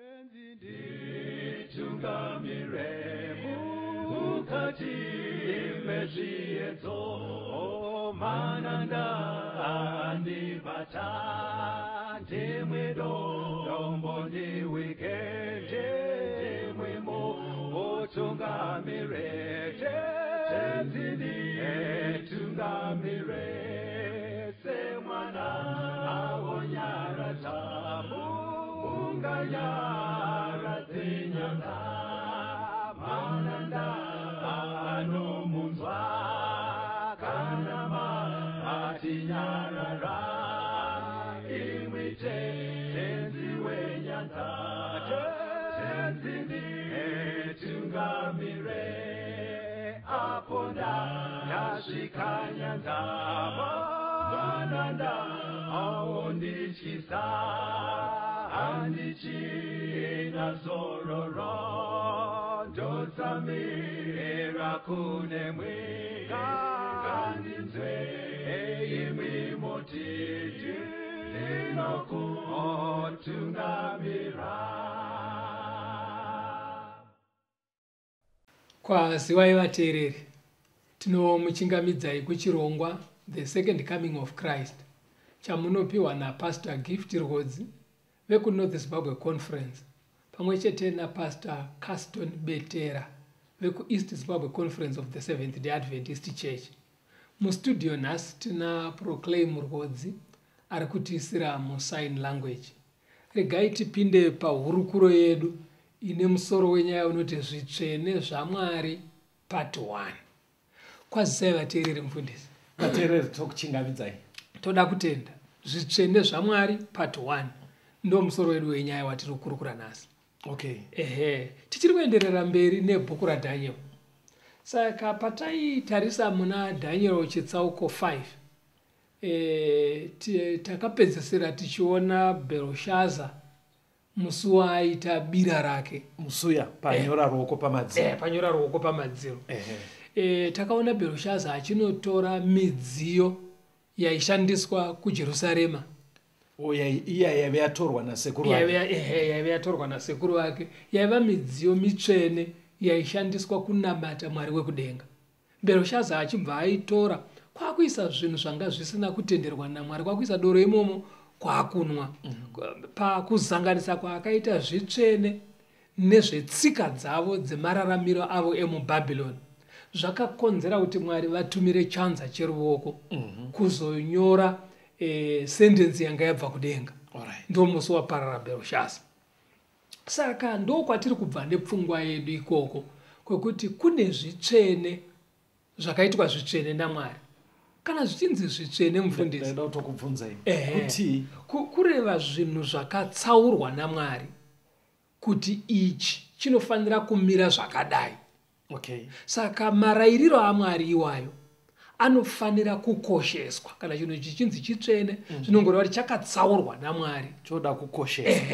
Nditungamire mukati mezviedzo, mananda andibata, ndimwe dombo ndiwike, ndimwe mutungamire, Tenzi nditungamire, semwana awonyaradza munganyaradze nyanga, mananda anomunzwa kana matinyarara, imwi Tenzi wenyanga, Tenzi nditungamire, apo ndasvika nyanza, mananda aondityisa, handichina zororo, ndotsamira kunemwe, ngandinzwe imwi moti ndinokutungamira. Kwaziwai vateereri, tinomuchingamidzai kuchirongwa The Second Coming of Christ chamunopiwa naPastor Gift Rwodzi vekuNorth Zimbabwe Conference pamwe chete naPastor Caston Betera vekuEast Zimbabwe Conference of the Seventh Day Adventist Church. Mustudio nhasi tina Proclaim Rwodzi ari kutiisira musign language. Regai tipinde pahurukuro yedu ine musoro wenyaya unoti Zvitsvene zvaMwari Part 1. Kwazisai vateereri mufundisi. Vateereri tokuchingamidzai. Toda kutenda. Zvitsvene zvaMwari Part 1 ndo musoro wedu wenyaya watiri kukurukura nhasi. Okay. Ehe, tichiri kuenderera mberi nebhuku raDaniel. Saka pataitarisa muna Daniel chitsauko 5, takapedzesera tichiona Belshazzar musi waaita bira rake. Musuya panyora ruoko pamadziro. Panyora ruoko pamadziro. Takaona Belshazzar achinotora midziyo yaishandiswa kuJerusarema. Iya yaive yatorwa nasekuru vake. Yaive yatorwa nasekuru vake. Yaiva midziyo mitsvene yaishandiswa kunamata Mwari wekudenga. Belshazzar achibva aitora kwakuisa zvinhu zvanga zvisina kutenderwa naMwari, kwakuisa doro imomo kwakunwa. Pakuzanganisa kwaakaita zvitsvene nezvetsika dzavo dzemararamiro avo emuBhabhiloni zvakakonzera kuti Mwari vatumire chanza cheruoko kuzonyora sentensi yanga yabva kudenga. Ndo musi waparara Belshazzar. Saka ndo kwatiri kubva nepfungwa yedu ikoko kwekuti kune zvitsvene zvakaitwa zvitsvene naMwari. Kana zvichinzi zvitsvene mufundisi, Ndaida kutokubvunzai. Kuti kureva zvinhu zvakatsaurwa naMwari kuti ichi chinofanira kumira zvakadai. Okay. Saka marairiro aMwari iwayo anofanira kukosheswa. Kana chinhu chichinzi chitsvene, zvinongoreva kuti chakatsaurwa naMwari. Choda kukosheswa.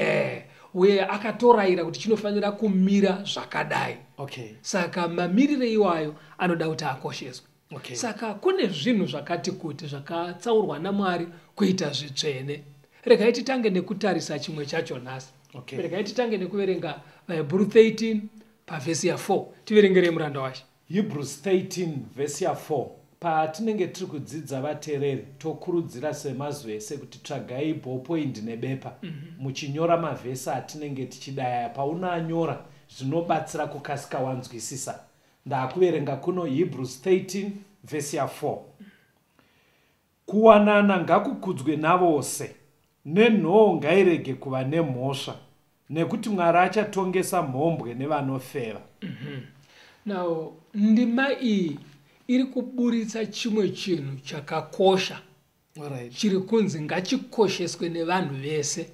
Uye akatorayira kuti chinofanira kumira zvakadai. Okay. Saka mamiriro iwayo anoda kuti akosheswe. Okay. Saka kune zvinhu zvakati kuti zvakatsaurwa naMwari kuita zvitsvene. Regai titange nekutarisa chimwe chacho nhasi. Okay. Regai titange nekuverenga vaHebheru 13 pavhesi ya 4. Tiverengerei muranda waShe. Hebrews 13 vhesi ya 4. Patinenge tiri kudzidza vateereri, tokurudzira semazuva ese kuti tsvagai ballpoint nebepa. Muchinyora mavhesi atinenge tichidaya. Paunonyora zvinobatsira kukasika wanzwisisa. Ndakuverenga kuno Hebrews 13 vhesi ya 4. Kuwanana ngakukudzwe navose, nenhoo ngairege kuva nemhosva, nekuti Mwari achatongesa mhombwe nevanofeva. Now, ndima iyi iri kuburitsa chimwe chinhu chakakosha. Chiri kunzi ngachikosheswe nevanhu vese.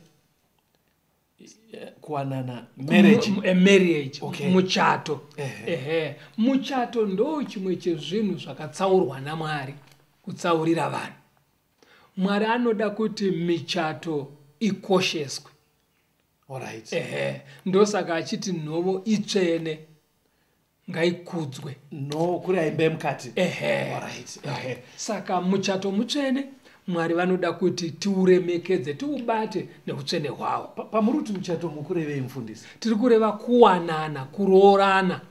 Kuwanana, marriage. Marriage. Okay. Muchato. Muchato ndo chimwe chezvinhu zvakatsaurwa naMwari kutsaurira vanhu. Mwari anoda kuti michato ikosheswe. Ndosaka achiti nhovo itsvene ngaikudzwe. No, kuri aimbe mukati. Saka muchato mutsvene, Mwari vanoda kuti tiuremekedze, tiubate neutsvene hwawo. Pamuri kuti muchato mukurevei, mufundisi? Tiri kureva kuwanana, kuroorana.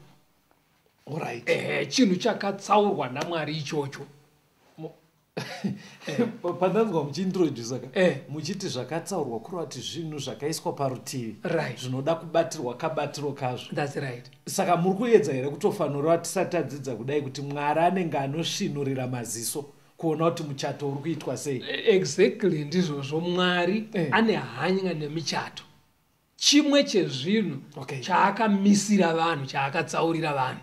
Alright. Ehe, chinhu chakatsaurwa naMwari ichocho. Pandanzwa muchiintrodusa ka, muchiti zvakatsaurwa, kureva kuti zvinhu zvakaiswa parutivi, zvinoda kubatirwa kabatiro kazvo. That's right. Saka muri kuedza here kutofanirwa, tisati tadzidza kudai, kuti Mwari anenge anosvinurira maziso kuona kuti muchato uri kuitwa sei? Exactly, ndizvozvo. Mwari ane hanya nemichato. Chimwe chezvinhu chaakamisira vanhu, chaakatsaurira vanhu.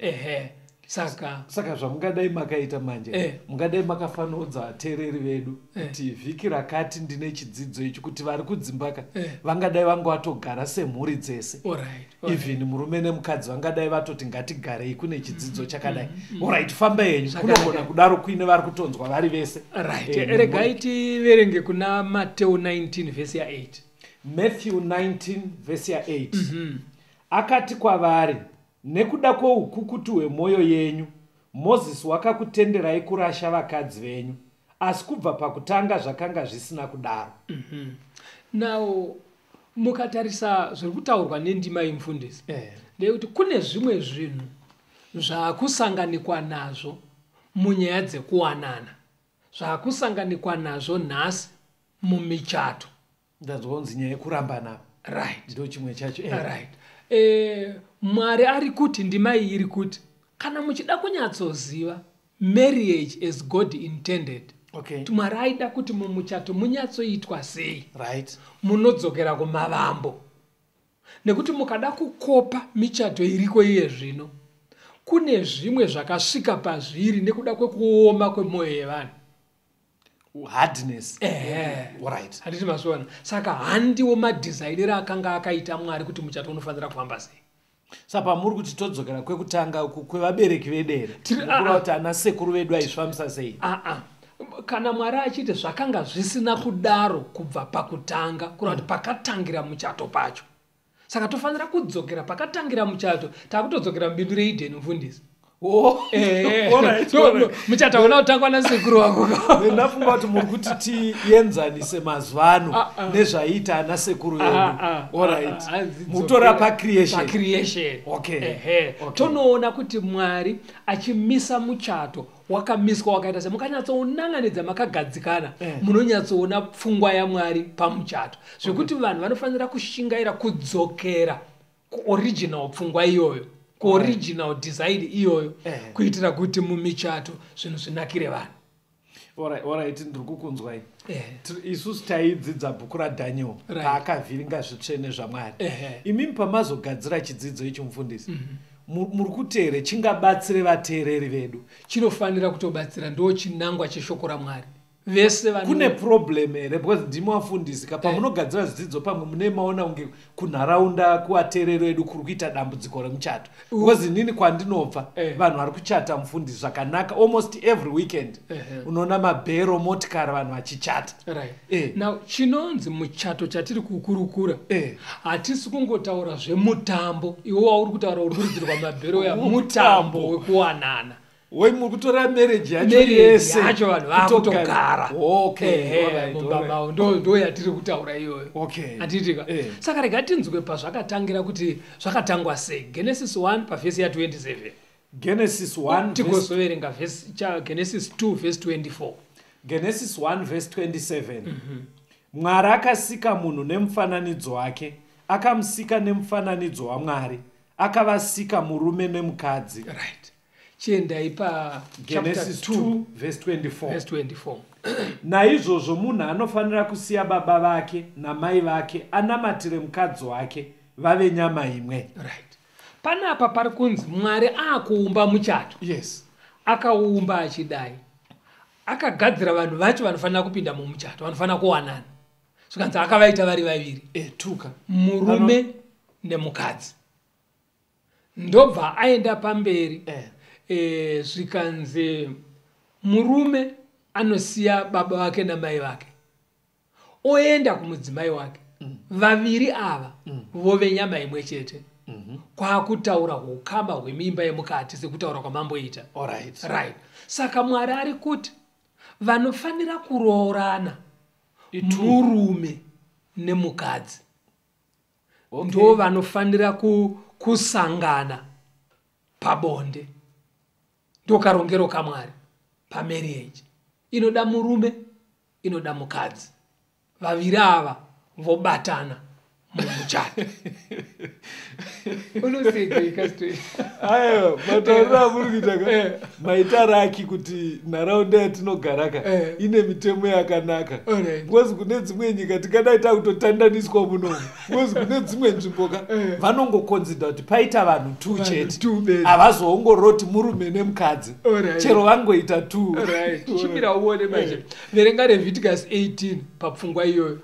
Ehe, saka Saka zvamungadai makaita manje, mungadai makafanoudza vateereri vedu kuti vhiki rakati ndine chidzidzo ichi, kuti vari kudzimbaka vangadai vanga vatogara semhuri dzese, even murume nemukadzi vangadai vatoti ngatigarei, kune chidzidzo chakadai. Alright, famba henyu. Kunogona kudaro kuine vari kutonzwa vari vese. Right. Regai tiverenge kuna Mateo 19 vhesi ya8. Matthew 19 vhesi ya8. Akati kwavari, "Nekuda kwoukukutu hwemwoyo yenyu, Mozisi wakakutenderai kurasha vakadzi venyu, asi kubva pakutanga zvakanga zvisina kudaro." Now mukatarisa zviri kutaurwa nendima yemufundisi, ndeyekuti kune zvimwe zvinhu zvaakusanganikwa nazvo munyaya dzekuwanana, zvaakusanganikwa nazvo nhasi mumichato. Ndanzwa kunzi nyaya yekurambana. Ndo chimwe chacho. Right. Mwari ari kuti, ndima iyi iri kuti kana muchida kunyatsoziva marriage as God intended, kuti Mwari aida kuti mumuchato munyatsoitwa sei, munodzokera kumavambo, nekuti mukada kukopa michato iriko iye zvino, kune zvimwe zvakasvika pazviri nekuda kwekuoma kwemwoyo yevanhu. Hardness. Ehe. Handiti mazviona? Saka handiwo madhizainiro akanga akaita Mwari kuti muchato unofanira kufamba sei. Saka pamuri kuti todzokera kwekutanga kwevabereki vedu here? Kureva kuti ana sekuru vedu aizvifambisa sei? Aa, kana Mwari achiti zvakanga zvisina kudaro kubva pakutanga, kureva kuti pakatangira muchato pacho. Saka tofanira kudzokera pakatangira muchato. Takutodzokera mubindu reEdheni, mufundisi. Oh, alright, alright. Muchato hauna kutangwa nasekuru wako. Ndafunga kuti muri kuti tienzanise mazuva ano nezvaiita ana sekuru vedu. Alright. Hanzi Mutora dzokera pacreation. Pacreation. Ehe. Tonoona kuti Mwari achimisa muchato wakamiswa wakaita se mukanyatsounanganidza makagadzikana, munonyatsoona pfungwa yaMwari pamuchato, zvekuti vanhu vanofanira kushingaira kudzokera kuoriginal pfungwa iyoyo, kuoriginal design iyoyo, kuitira kuti mumichato zvinhu zvinakire vanhu. Alright, ndiri kukunzwai. Isusu taidzidza bhuku raDhaniel, paakavhiringa zvitsvene zvaMwari. Imimi pamazogadzira chidzidzo ichi, mufundisi, muri kuti here chingabatsire vateereri vedu? Chinofanira kutobatsira, ndo chinangwa cheshoko raMwari. Vese vano Kune problem here? Because ndimi wafundisi ka, pamunogadzira zvidzidzo pamwe mune maona kunge kunharaunda kuvateereri vedu kuri kuita dambudziko remuchato, because inini kwandinobva, vanhu vari kuchata, mufundisi, zvakanaka. Almost every weekend unoona mabhero, motikari, vanhu vachichata. Now chinonzi muchato chatiri kukurukura, hatisi kungotaura zvemutambo iwe wauri kutaura uri kuridzirwa mabhero ya mutambo wekuwanana. Wei, muri kutora marriage yacho Marriage yese yacho, vanhu vakutogara mumba mavo. Ndo yatiri kutaura iyoyo. Handitika? Saka rega tinzwe pazvakatangira, kuti zvakatangwa sei. Genesis 1 pavhesi ya27. Genesis 1 Tigozoverenga Genesis 2 vhesi 24. Genesis 1 verse 27. Mwari akasika munhu nemufananidzo wake, akamusika nemufananidzo waMwari, akavasika murume nemukadzi. Right, chiendai pa chapter Genesis 2 2 verse 24. Verse 24. Naizvozvo munhu anofanira kusiya baba vake namai vake, anamatire mukadzi wake, vave nyama imwe. Right, panapa pari kunzi Mwari aakuumba muchato. Akaumba achidai, akagadzira vanhu vacho vanofanira kupinda mumuchato, vanofanira kuwanana. Zvikanzi akavaita vari vaviri, Tuka. Murume nemukadzi. Ndobva aenda pamberi. Zvikanzi murume anosiya baba vake namai vake, oenda kumudzimai wake. Vaviri ava vove nyama imwe chete. Kwakutaura ukama hwemimba yemukati, sekutaura kwamamboita. Right, saka Mwari ari kuti Vanofanira kuroorana murume nemukadzi. Okay. Ndo vanofanira kusangana pabonde. Ndokarongero kaMwari pamarriage. Inoda murume, inoda mukadzi. Vaviri ava vobatana mumuchato. Unoseka straight. Aiwa, matauriro amuri kuita ka, maita raki kuti nharaunda yatinogara ka ine mitemo yakanaka. Because kune dzimwe nyika tingadai takutotandaniswa munomu, because kune dzimwe nzvimbo ka vanongokonzida kuti paita vanhu two chete, two bedzi. Havazoongorori kuti murume nemukadzi, chero vangoita two. Chimira uone manje. Verenga Leviticus 18 papfungwa iyoyo,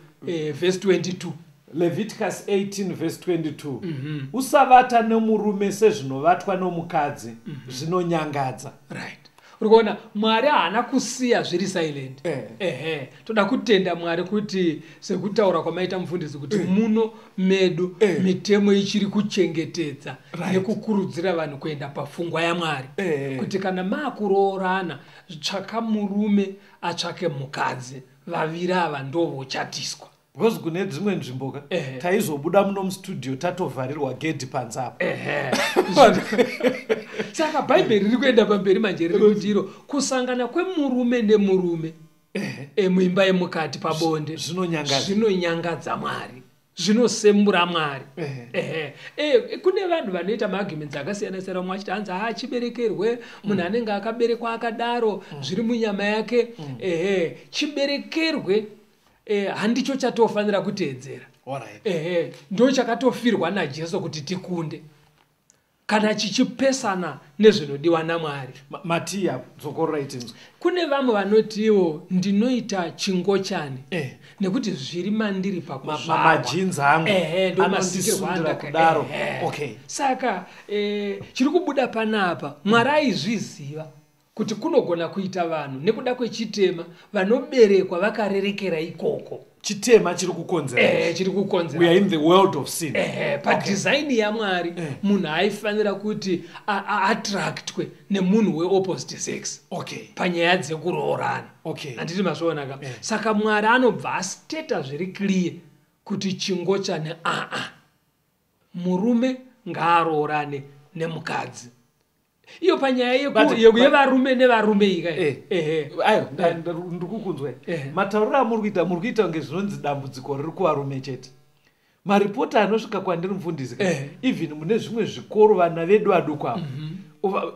verse 22. Leviticus 18 verse 22. Usavata nemurume sezvinovatwa nomukadzi, zvinonyangadza. Right, uri kuona Mwari haana kusiya zviri silent. Ehe, toda kutenda Mwari kuti sekutaura kwamaita mufundisi kuti muno medu mitemo ichiri kuchengetedza nekukurudzira vanhu kuenda pafungwa yaMwari, kuti kana maakuroorana, tsvaka murume atsvake mukadzi, vaviri ava ndovochatiswa. Because kune dzimwe nzvimbo ka, taizobuda muno mustudio tatovharirwa gedhi panze apa. Ehe, saka Bhaibheri riri kuenda pamberi manje, riri kuti iro kusangana kwemurume nemurume muimba yemukati pabonde Zvinonyangadza. Zvinonyangadza Mwari, zvinosembura Mwari. Ehe. Kune vanhu vanoita maarguments akasiyana siyana, vamwe vachiti hanzi ha, chiberekerwe, munhu anenge akaberekwa akadaro, zviri munyama yake. Ehe, chiberekerwe handicho chatofanira kuteedzera. Ehe, ndo chakatofirwa naJesu kuti tikunde kana chichipesana nezvinodiwa naMwari. Matiya, dzokorora itinzwa. Kune vamwe vanotiwo ndinoita chingochani nekuti zviri mandiri pakuzvarwa. Magenes angu Ehe, ndo masikirwo anondisundira kudaro. Saka chiri kubuda panapa, Mwari aizviziva kuti kunogona kuita vanhu nekuda kwechitema vanoberekwa vakarerekera ikoko. Chitema chiri kukonzera. Chiri kukonzera. We are in the world of sin. Ehe, padesign yaMwari munhu aifanira kuti aattractwe nemunhu weopposite sex panyaya dzekuroorana. Handiti mazviona ka? Saka Mwari anobva asteta zviri clear kuti chingochani aa, murume ngaaroorane nemukadzi. Iyo panyaya yevarume nevarume ika. Ehe. Ayo, ndiri kukunzwa. Matauriro amuri kuita, muri kuita kunge zvinonzi dambudziko riri kuvarume chete. Maripoti anosvika kwandiri, mufundisi ka, even mune zvimwe zvikoro vana vedu vaduku ava,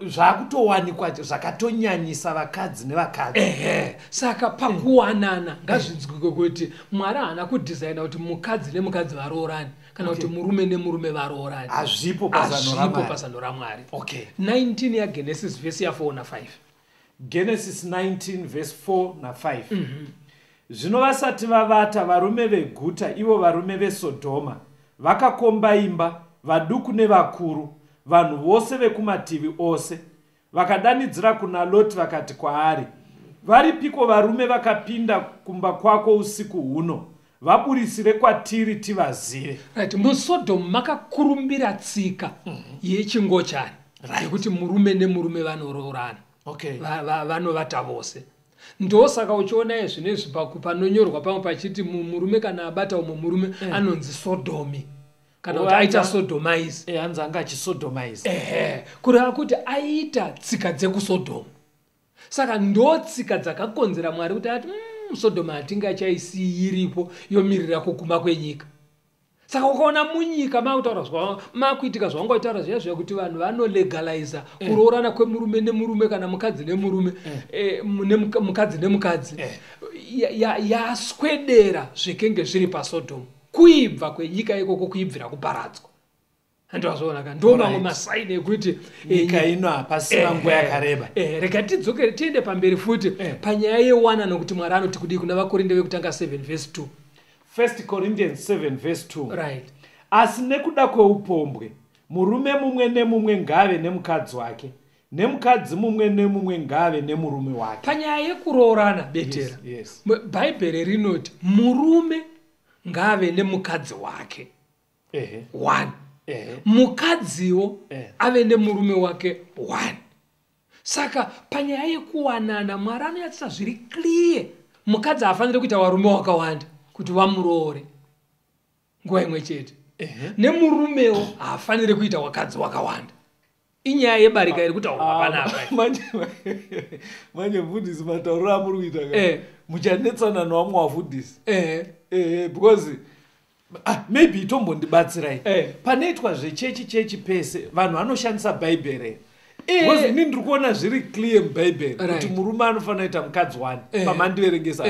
zvakutowanikwa zvakatonyanyisa vakadzi nevakadzi. Ehe, saka pakuwanana ngazvinzwike kuti Mwari haana kudhizaina kuti mukadzi nemukadzi varoorane kana kuti murume nemurume varoorane. Hazvipo pazano Hazvipo raMwari. pazano raMwari. 19 yaGenesis, vhesi ya4 na5. Genesis 19 verse 4 na5. Zvino vasati vavata, varume veguta, ivo varume veSodhoma, vakakomba imba, vaduku nevakuru, vanhu vose vekumativi ose. Vakadanidzira kuna Loti vakati kwaari, "Varipiko varume vakapinda kumba kwako usiku huno? Vaburisire kwatiri tivazive." Right, muSodhomu makakurumbira tsika yechingochani yekuti murume nemurume vanoroorana, vanovata vose. Ndosaka uchiona izvinezvi panonyorwa pamwe pachiti murume kana abata umwe murume anonzi sodomi, kana kuti aita sodomize. Hanzi anga achisodomize. Ehe, kureva kuti aita tsika dzekuSodhomu. Saka ndo tsika dzakakonzera Mwari kuti ati, Sodhoma hatingachaisiyi iripo yomirira kuguma kwenyika." Saka ukaona munyika makutaura makuitika zvaungaitaura zviya zviya kuti vanhu vanolegaliza kuroorana kwemurume nemurume kana mukadzi nemurume, mukadzi nemukadzi, yaswedera zvekenge zviri paSodhomu, kuibva kwenyika ikoko kuibvira kuparadzwa. Handivazvoona ka? Ndo mamwe masaini ekuti Nyika ino hapasina nguva yakareba. Rega tidzokere tiende pamberi futi panyaya yewanano, kuti Mwari anoti kudii kuna Vakorinde vekutanga 7 verse 2. 1 Corinthians 7 verse 2. Asi nekuda kweupombwe, murume mumwe nemumwe ngave nemukadzi wake, nemukadzi mumwe nemumwe ngave nemurume wake. Panyaya yekuroorana, betera, Bhaibheri rinoti murume ngave nemukadzi wake one, mukadziwo ave nemurume wake one. Saka panyaya yekuwanana, Mwari anonyatsa zviri clear. Mukadzi haafaniri kuita varume wakawanda kuti vamuroore nguva imwe chete, nemurumewo haafaniri kuita wakadzi wakawanda. Inyaya yebarika iri kutaurwa panapa. Manje mufundisi, matauriro amuri kuita ka, muchanetsana nevamwe vafundisi, because maybe itombondibatsirai. Panoitwa zvechechi chechi pese, vanhu vanoshandisa Bhaibheri, because ini ndiri kuona zviri clear muBhaibheri kuti murume anofanira kuita mukadzi one, pamandiverengesa.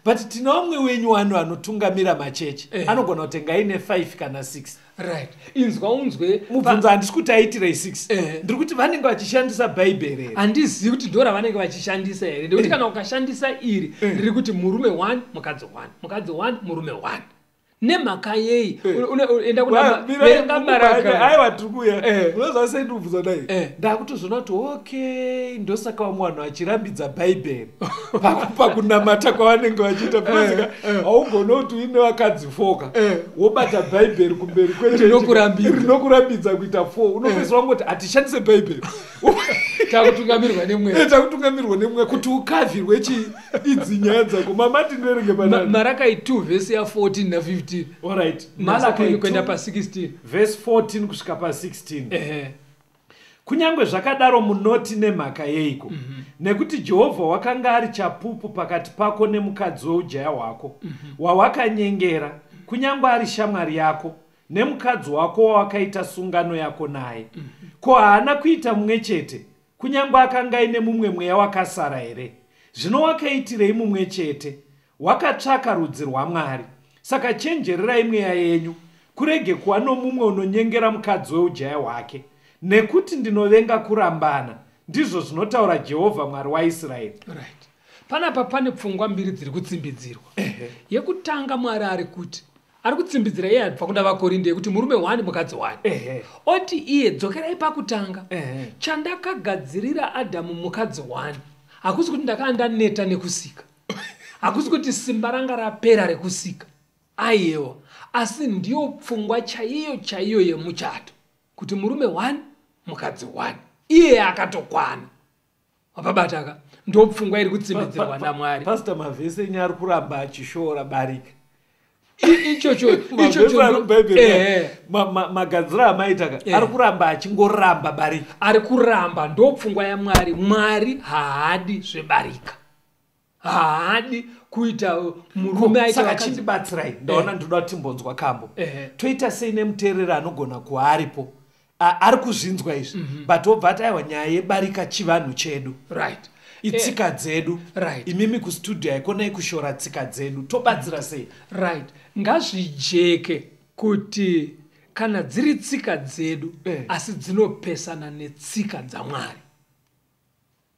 But tine vamwe wenyu wanu vanotungamira machechi, anogona kuti aine 5 kana 6. Right, inzwa unzwe. Mubvunzo, handisi kuti aitirei 6, ndiri kuti vanenge vachishandisa Bhaibheri here? Handizivi kuti ndo ravanenge vachishandisa here, nekuti kana ukashandisa iri riri kuti murume 1, mukadzi 1, mukadzi 1, murume 1, nemhaka yei? Enda kuna verenga Maraka. Aiwa, tiri kuuya. Unoziva sei ndikubvunza dai? Ndakutozoona kuti okay, ndosaka vamwe vanhu vachirambidza Bhaibheri pakunamata kwavanenge vachiita, because ka haugone kuti uine vakadzi 4 ka, wobata Bhaibheri kumberi kwechechi. Rinokurambidza. Rinokurambidza kuita 4. Unopedzisira wangoti hatishandise Bhaibheri. Takutungamirwa nemweya. Takutungamirwa nemweya kuti ukavhirwe chi idzi nyaya dzako. Mamati ndiverenge panani? Marakai 2 vhesi ya14 na15. Alright, Malakai Malakai kuenda 2 pa16. Vhesi 14 kusvika pa16. Ehe. Kunyange zvakadaro munoti, nemhaka yeiko? Nekuti Jehovha wakanga ari chapupu pakati pako nemukadzi weujaya hwako, wawakanyengera, kunyange ari shamwari yako, nemukadzi wako wawakaita sungano yako naye. Ko haana kuita mumwe chete, kunyange akanga aine mumwe mweya wakasara here? Zvino wakaitirei mumwe chete? Wakatsvaka rudzi rwaMwari. Saka chenjererai mweya yenyu, kurege kuva nomumwe unonyengera mukadzi weujaya hwake, nekuti ndinovenga kurambana, ndizvo zvinotaura Jehovha, Mwari waIsraeri. Right, panapa pane pfungwa mbiri dziri kutsimbidzirwa. Yekutanga, Mwari ari kuti, ari kutsimbidzira iye abva kuna vaKorinde yekuti murume 1, mukadzi 1. Oti iye, dzokerai pakutanga. Chandakagadzirira Adhamu mukadzi 1, hakusi kuti ndakanga ndaneta nekusika, hakusi kuti simba ranga rapera rekusika, aiyewa, asi ndiyo pfungwa chaiyo chaiyo yemuchato, kuti murume 1, mukadzi 1, iye akatokwana. Wapabataka? Ndo pfungwa iri kutsimbidzirwa naMwari. Pastor, mavhesi enyu ari kuramba achishoora barika. Ichocho Mavhesi ichocho ari muBhaibheri, magadziro amaita ka, ari kuramba achingoramba barika. Ari kuramba. Ndo pfungwa yaMwari. Mwari haadi zvebarika, haadi kuita murume aita Saka chindibatsirai, ndaona ndoda timbonzwa kambo. Toita sei nemuteereri anogona kuva aripo, ari kuzvinzwa izvi, but obva ati, aiwa, nyaya yebarika chivanhu chedu, itsika dzedu. Imimi kustudio haikonai kushora tsika dzedu. Tobatsira sei? Right, ngazvijeke kuti kana dziri tsika dzedu, asi dzinopesana netsika dzaMwari.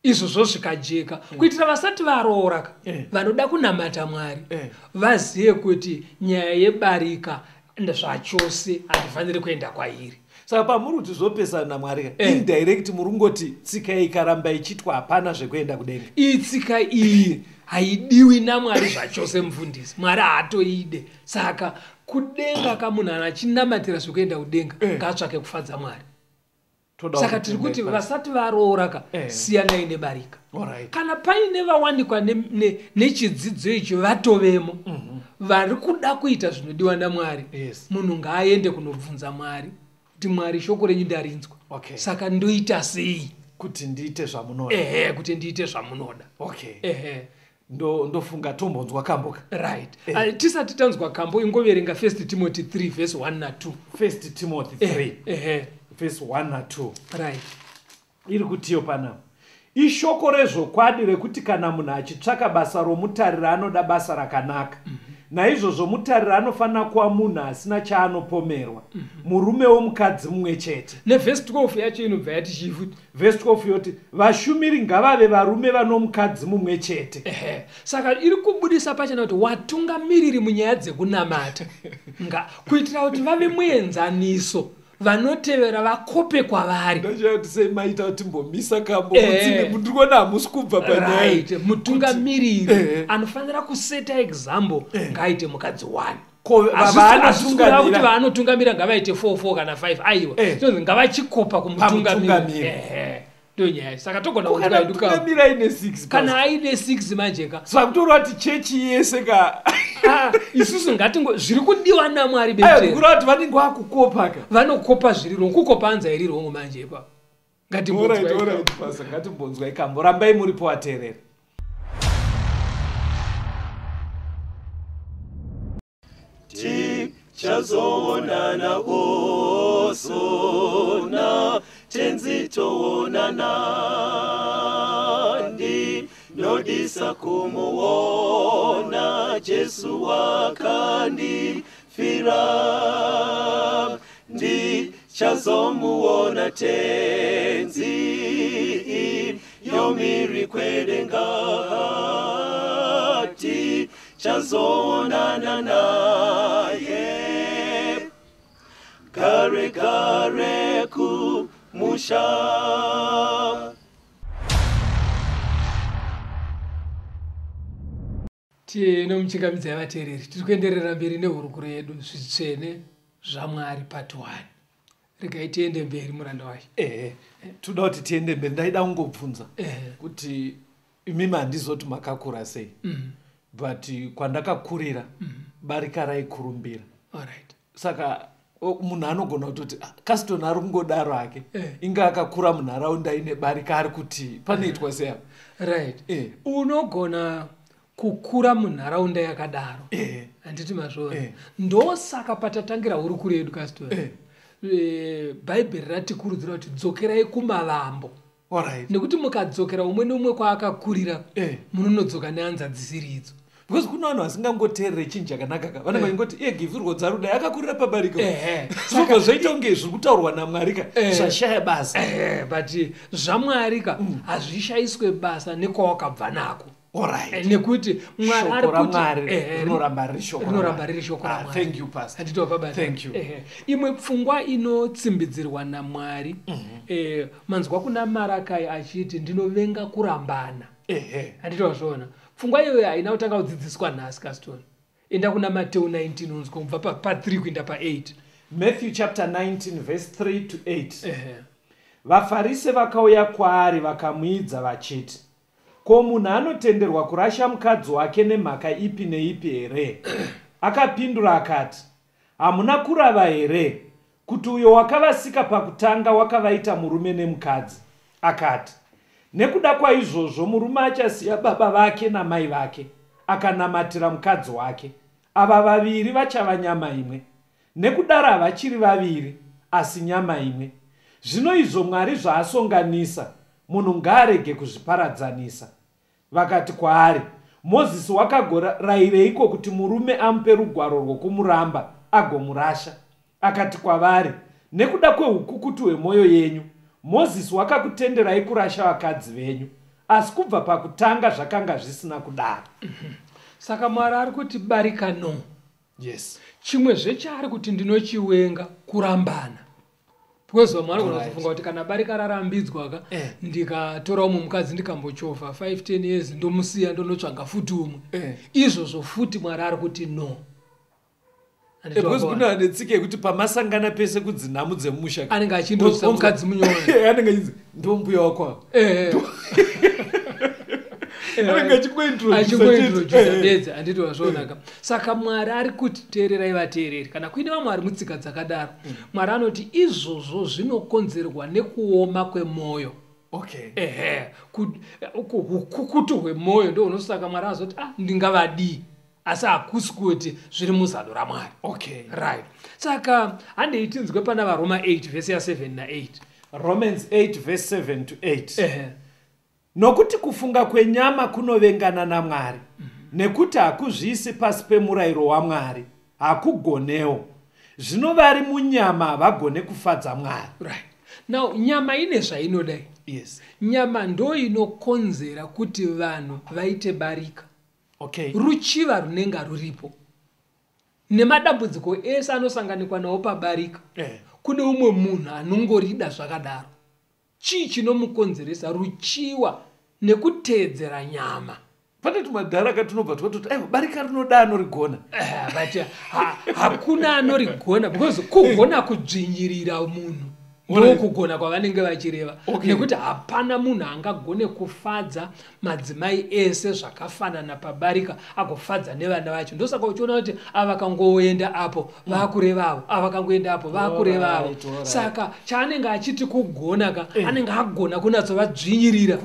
Izvozvo zvikajeka, kuitira vasati varoora ka, vanoda kunamata Mwari, vazive kuti nyaya yebarika zvachose handifaniri kuenda kwairi. Saka pamuri kuti zvopesana naMwari ka, indirect muri kungoti tsika iyi ikaramba ichiitwa, hapana zvekuenda kudenga. Iyi tsika iyi haidiwi naMwari zvachose, mufundisi. Mwari haatoide. Saka kudenga kamunhu ana achinamatira zvekuenda kudenga, ngaatsvake kufadza Mwari. Toda Saka tiri kutenda kuti ipasi. vasati varoora ka, siyanai nebarika. Kana paine vawanikwa nechidzidzo ichi, vatovemo vari kuda kuita zvinodiwa naMwari, munhu ngaaende kunobvunza Mwari kuti, Mwari, shoko renyu ndarinzwa, saka ndoita sei kuti ndiite zvamunoda? Ehe, kuti ndiite zvamunoda. Ehe. Ndofunga tombonzwa kamboka. Right. Tisati tanzwa kambo, ingoverenga First Timothy 3 verse 1 na2. First Timothy 3 Ehe. verse 1 na2. Iri kutiyo panapa, ishoko rezvokwadi rekuti kana munhu achitsvaka basa romutariri, anoda basa rakanaka. Naizvozvo mutariri anofanira kuva munhu asina chaanopomerwa, murume womukadzi mumwe chete. Nevhesi 12 yacho inobva yati chii futi? Vhesi 12 yoti, vashumiri ngavave varume vanomukadzi mumwe chete. Ehe, saka iri kubudisa pachena kuti watungamiriri munyaya dzekunamata nga kuitira kuti vave muenzaniso, vanotevera vakope kwavari. Ndashaya kuti sei maita kuti timbomisa kambo. Mutsime, ndiri kuona hamusi kubva panyaya. Right, mutungamiriri anofanira kuseta example, ngaaite mukadzi 1. Ko Hazvisi kureva kuti vaanotungamira? Vaanotungamira ngavaite 4 4 kana 5, aiwa. Tonzi ngavachikopa kumutungamiri. Pamutungamiri. Ehe. Ndo nyaya. Saka togona Ko kana kunzwa hedu ka mutungamiri aine 6 kana aine 6 manje ka. Saka kutoreva kuti chechi yese ka. Ah, isusu ngatingo zviri kudiwa naMwari Aiwa, betere. kureva kuti vanenge vakukopa ka. Vanokopa zviri wrong, kukopa hanza iri wrong manje ipapo. Ngatimbonzwa Alright, ipapo. alright, Pastor, ngatimbonzwa ikambo. Rambai muripo vateereri. Tichazoonana osona, tenzi toonana, ndinodisa kumuona Jesu wakandifira. Ndichazomuona tenzi yomiri kwedenga, tichazoonana naye gare gare kumusha. Tinomuchingamidzai vateereri, tiri kuenderera mberi nehurukuro yedu zvitsvene zvaMwari part 1. Regai tiende mberi muranda wacho. Ehe, toda kuti tiende mberi. Ndaida kungobvunza kuti imimi handizoti makakura sei, but kwandakakurira barika raikurumbira. Alright. Saka munhu anogona kutoti, "Ah, Caston ari kungodaro hake, Eh. inga akakura munharaunda ine barika, ari kuti panoitwa sei apa?" Right. Eh. Unogona kukura munharaunda yakadaro. Eh. Handiti mazvoona? Eh. Ndosaka patatangira hurukuro yedu, Caston. Eh. Bhaibheri ratikurudzira kuti dzokerai kumavambo. Alright. Nekuti mukadzokera umwe neumwe kwaakakurira, Eh. munonodzoka nehanza dzisiri idzo. Because kuna vanhu vasingangoteerere chinhu chakanaka ka, vanenge vachingoti iye givhirwo dzarudai akakurira pabarika. Ehe. Zvobva zvoita kunge zviri kutaurwa naMwari ka Eh. zvashaya basa. But zvaMwari ka hazvishayiswe basa nekwawakabva nako. Alright. Nekuti Mwari ari Shoko kuti raMwari rinoramba riri shoko rinoramba raMwari. riri shoko Ah, raMwari. thank you, Pastor. Handiti wapabata? Thank you. Imwe pfungwa inotsimbidzirwa naMwari, manzwa kuna Marakai achiti ndinovenga kurambana. Ehe. Handiti wazviona? Pfungwa iyoyo haina kutanga kudzidziswa nhasi, Caston. Enda kuna Mateu 19 unzwa kubva pa3 kuenda pa8. Matthew chapter 19 verse 3 to 8. Ehe. Vafarise vakauya kwaari vakamuidza vachiti, ko munhu anotenderwa kurasha mukadzi wake nemhaka ipi neipi here? Akapindura akati, hamuna kurava here kuti uyo wakavasika pakutanga wakavaita murume nemukadzi? Akati, nekuda kwaizvozvo murume achasiya baba vake namai vake, akanamatira mukadzi wake. Ava vaviri vachava nyama imwe. Nekudaro havachiri vaviri, asi nyama imwe. Zvino izvo Mwari zvaasonganisa, munhu ngaarege kuzviparadzanisa. Vakati kwaari, Mozisi wakagoraireiko kuti murume amupe rugwaro rwokumuramba agomurasha? Akati kwavari, nekuda kweukukutu hwemwoyo yenyu, Mozisi wakakutenderai kurasha vakadzi venyu, asi kubva pakutanga zvakanga zvisina kudaro. Saka Mwari ari kuti barika no. Yes. Chimwe zvechaari kuti ndinochiwenga kurambana. Because vamwe vanogona Alright. kuzofunga kuti kana barika rarambidzwa ka, Eh. ndikatora umwe mukadzi ndikambochovha 5-10 years ndomusiya ndonotsvaga futi umwe. Eh. Izvozvo futi Mwari ari kuti no. Handiti Because wakaona? kuna netsika yekuti pamasangana pese kudzinhamu dzemumusha ka. Anenge achindoisa mukadzi munyowani. Anenge achinzi ndombuya wako apa. Eh. Anenge achingointroduce Achingointroduce chete. bedzi, handiti wazvionaka. Saka Mwari ari kuti teererai vateereri, kana kuine vamwe vari mutsika dzakadaro, Mwari anoti izvozvo zvinokonzerwa nekuoma kwemwoyo. Okay. Ehe, hukukutu hwemwoyo ndo hunosaka Mwari azoti, ah, ndingavadii, asi hakusi kuti zviri muzano raMwari. Okay. Right. Saka handei tinzwe pana vaRoma 8 vhesi ya7 na8. Romans 8 verse 7 to 8. Ehe. Nokuti kufunga kwenyama kunovengana naMwari, nekuti hakuzviisi pasi pemurayiro waMwari, hakugonewo. Zvino vari munyama havagone kufadza Mwari. Right. Now nyama ine zvainodai. Yes. Nyama ndo inokonzera kuti vanhu vaite barika. Okay. Ruchiva runenge ruripo nemadambudziko ese anosanganikwa nawo pabarika. Eh. Kune umwe munhu anongorida zvakadaro. Chii chinomukonzeresa? Ruchiwa nekuteedzera nyama. Pane tumadhara katinobva twatoti aiwa barika rinoda anorigona. But hakuna anorigona, because kugona kudzvinyirira munhu. Ndokugona kwavanenge vachireva. Nekuti hapana munhu angagone kufadza madzimai ese zvakafanana pabarika, agofadza nevana vacho. Ndosaka uchiona kuti ava kangoenda apo vakureva avo, ava kangoenda apo vakureva avo. Saka chaanenge achiti kugona ka, anenge agona kunatsovadzvinyirira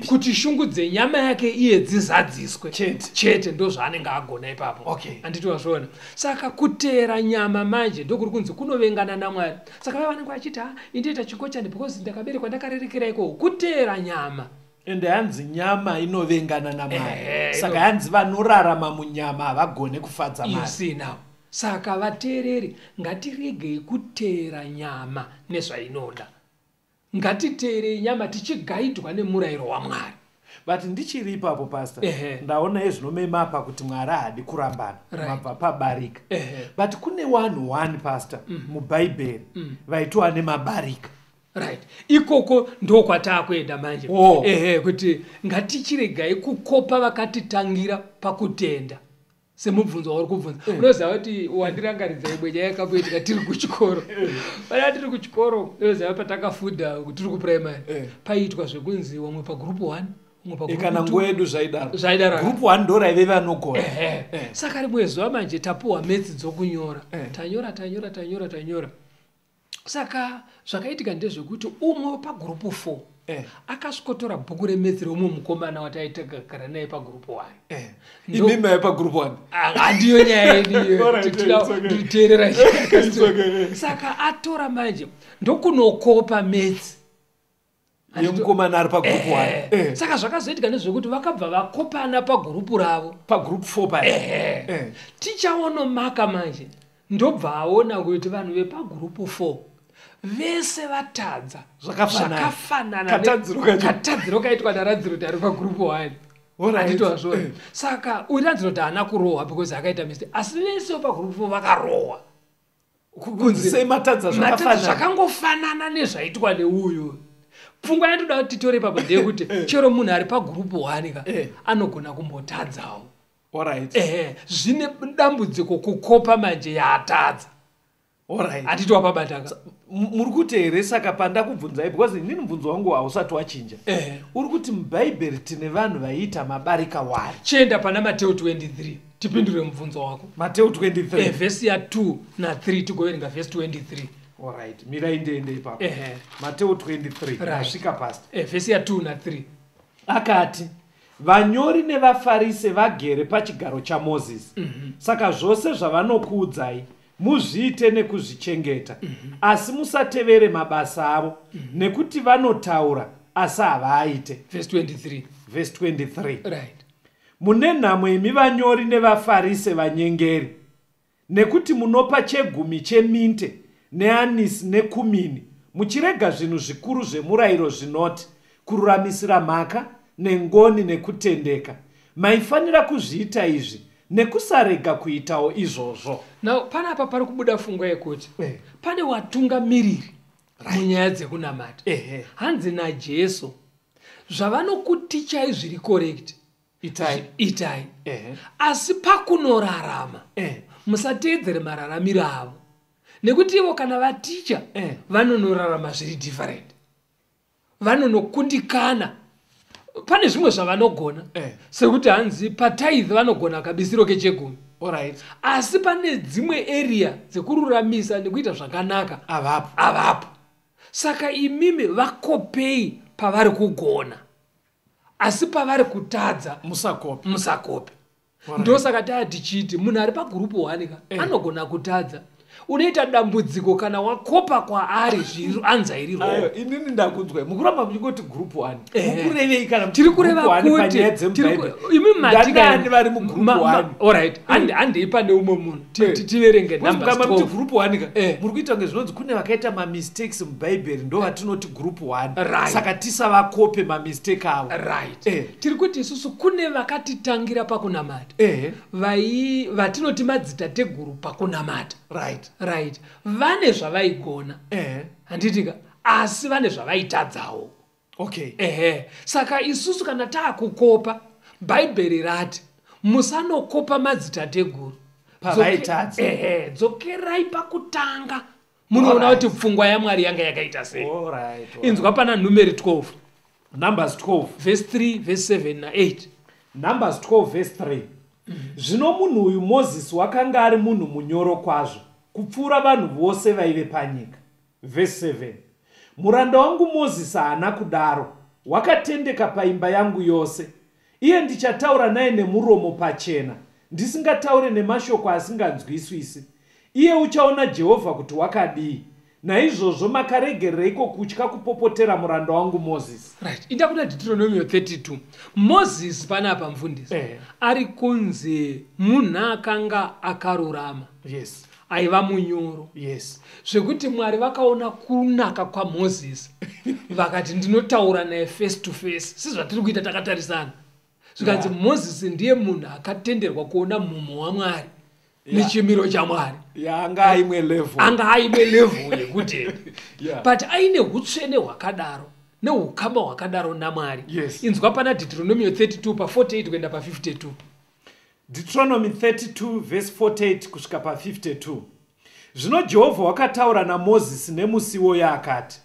kuti shungu dzenyama yake iye dzizadziswe chete. Ndozvaanenge agona ipapo. Handiti wazviona? Saka kuteera nyama manje ndokuri kunzi kunovengana naMwari. Saka vaya vanenge vachiti, ha, indoita chingochani because ndakaberekwa ndakarerekera ikoko, kuteera nyama. Ende hanzi nyama inovengana naMwari. Saka hanzi vanorarama munyama havagone kufadza Mwari. See now. Saka vateereri, ngatiregei kuteera nyama nezvainoda. Ngatiteerei nyama tichigaidwa nemurayiro waMwari. But ndichiri ipapo, pastor, ndaona ezvinomemapa kuti Mwari haadi kurambana, mabva pabarika. But kune vanhu one, pastor, muBhaibheri vaitova nemabarika. Right, ikoko ndokwataakuenda manje. Ehe, kuti ngatichiregai kukopa vakatitangira pakutenda. Semubvunzo wauri kubvunza, unoziva kuti wandirangaridza imwe nyaya yakamboitika tiri kuchikoro. Pana tiri kuchikoro, unoziva patakafunda tiri kupuraimary, paiitwa zvekunzi wamwe pagroup 1, umwe Kana nguva yedu zvaidaro. Zvaidaro. Group 1 ndo raive vanogona. Saka rimwe zuva manje tapuwa maths dzokunyora, tanyora, tanyora, tanyora, tanyora. Saka zvakaitika ndezvekuti umwe pagroup 4 akasvikotora bhuku remaths reumwe mukomana wataitagara naye pagroup 1. Imi maive pagroup 1? Handiyo nyaya yedu, teerera. Saka atora manje, ndokunokopa maths yemukomana ari pagroup 1. Saka zvakazoitika ndezvekuti vakabva vakopana pagurupu ravo. Pagroup 4 paya. Tichaonomaka manje, ndobva aona kuti vanhu vepagurupu 4 vese vatadza zvakafanana, katadziro kaitwa naRanziroti ari pagurupu 1. Handitowazvona? Saka uyu Ranziroti haana kurohwa because akaita mistake, asi vese vepagurupu 4 vakarohwa. Kunzi sei matadza zvakangofanana nezvaitwa neuyu? Pfungwa yandoda kuti titore ipapo ndeyekuti chero munhu ari pagurupu 1 ka, anogona kumbotadzawo. Ehe, zvine dambudziko kukopa manje yaatadza. Hatiti wapabataka? Muri kuti here saka pandakubvunzai, because inini mubvunzo wangu hausati wachinja, uri kuti muBhaibheri tine vanhu vaiita mabarika wari? Chienda pana Mateo 23 tipindure mubvunzo wako. Mateo 23. Vhesi ya2 na3, tigoverenga vhesi 23. Alright, mirai ndiende ipapo. Mateo 23, asvika, pastor. Vhesi ya2 na3. Akati, vanyori nevaFarise vagere pachigaro chaMozisi. Saka zvose zvavanokuudzai muzviite nekuzvichengeta, asi musatevere mabasa avo, nekuti vanotaura asi havaaite. Vhesi 23. Vhesi 23. Right. Mune nhamo imi vanyori nevaFarise, vanyengeri, nekuti munopa chegumi cheminte neanisi nekumini, muchirega zvinhu zvikuru zvemurayiro zvinoti kururamisira mhaka nengoni nekutendeka. Maifanira kuzviita izvi nekusarega kuitawo izvozvo. Now panapa pari kubuda pfungwa yekuti pane watungamiriri munyaya dzekunamata. Hanzi naJesu, zvavanokutichai zviri correct, itai. Itai, asi pakunorarama musateedzere mararamiro avo, nekuti ivo kana vaticha vanonorarama zviri different, vanonokundikana pane zvimwe zvavanogona, sekuti hanzi patithe vanogona kabisiro kechegumi, asi pane dzimwe area dzekururamisa nekuita zvakanaka avapo. Avapo. Saka imimi vakopei pavari kugona, asi pavari kutadza musakope. Musakope. Ndosaka taa tichiti munhu ari pagurupu 1 ka, anogona kutadza. Unoita dambudziko kana wakopa kwaari zviri anza iri wrong. Ayo, inini ndakunzwa mukuramba muchingoti group 1. Mukurevei kana Tiri kureva group 1 kuti panyaya dzemuBhaibheri? Imi mati Ndanani vari mugroup 1? Alright, handei pane umwe munhu. Tiverenge Because numbers mukamba muti 12. group 1 ka, muri kuita kunge zvinonzi kune vakaita mamistakes muBhaibheri, ndo vatinoti group 1. Saka tisavakope mamistake avo. Tiri kuti isusu kune vakatitangira pakunamata, vatinoti madzitateguru pakunamata. Right, vane zvavaigona, handitika? Asi vane zvavaitadzawo. Ehe, saka isusu kana taakukopa, Bhaibheri rati musanokopa madzitateguru pavaitadza. Ehe, dzokerai pakutanga. Munoona Alright. kuti pfungwa yaMwari yanga yakaita sei. Alright, alright. Inzwa pana Numeri 12, Numbers 12. Verse 3, verse 7 na8. Numbers 12 verse 3. Zvino munhu uyu Mozisi wakanga ari munhu munyoro kwazvo kupfuura vanhu vose vaive panyika. Verse 7. Muranda wangu Mozisi haana kudaro, wakatendeka paimba yangu yose. Iye ndichataura naye nemuromo pachena, ndisingataure nemashoko asinganzwiswisi. Iye uchaona Jehovha kuti wakadii. Naizvozvo makaregereiko kutya kupopotera muranda wangu Mozisi? Right, inda kuna Deuteronomio 32. Mozisi panapa, mufundisi, ari kunzi munhu akanga akarurama, aiva munyoro, zvekuti Mwari vakaona kunaka kwaMozisi, vakati, "Ndinotaura naye face to face," sezvatiri kuita takatarisana. Zvikanzi Mozisi ndiye munhu akatenderwa kuona mumhu waMwari nechimiro chaMwari. Yanga aimwe level. Anga aimwe level yekutenda, but aine utsvene hwakadaro neukama hwakadaro naMwari. Inzwa pana Deuteronomio 32 pa48 kuenda pa52. Deuteronomy 32 verse 48 kusvika pa52. Zvino Jehovha wakataura naMozisi nemusi iwoyo akati,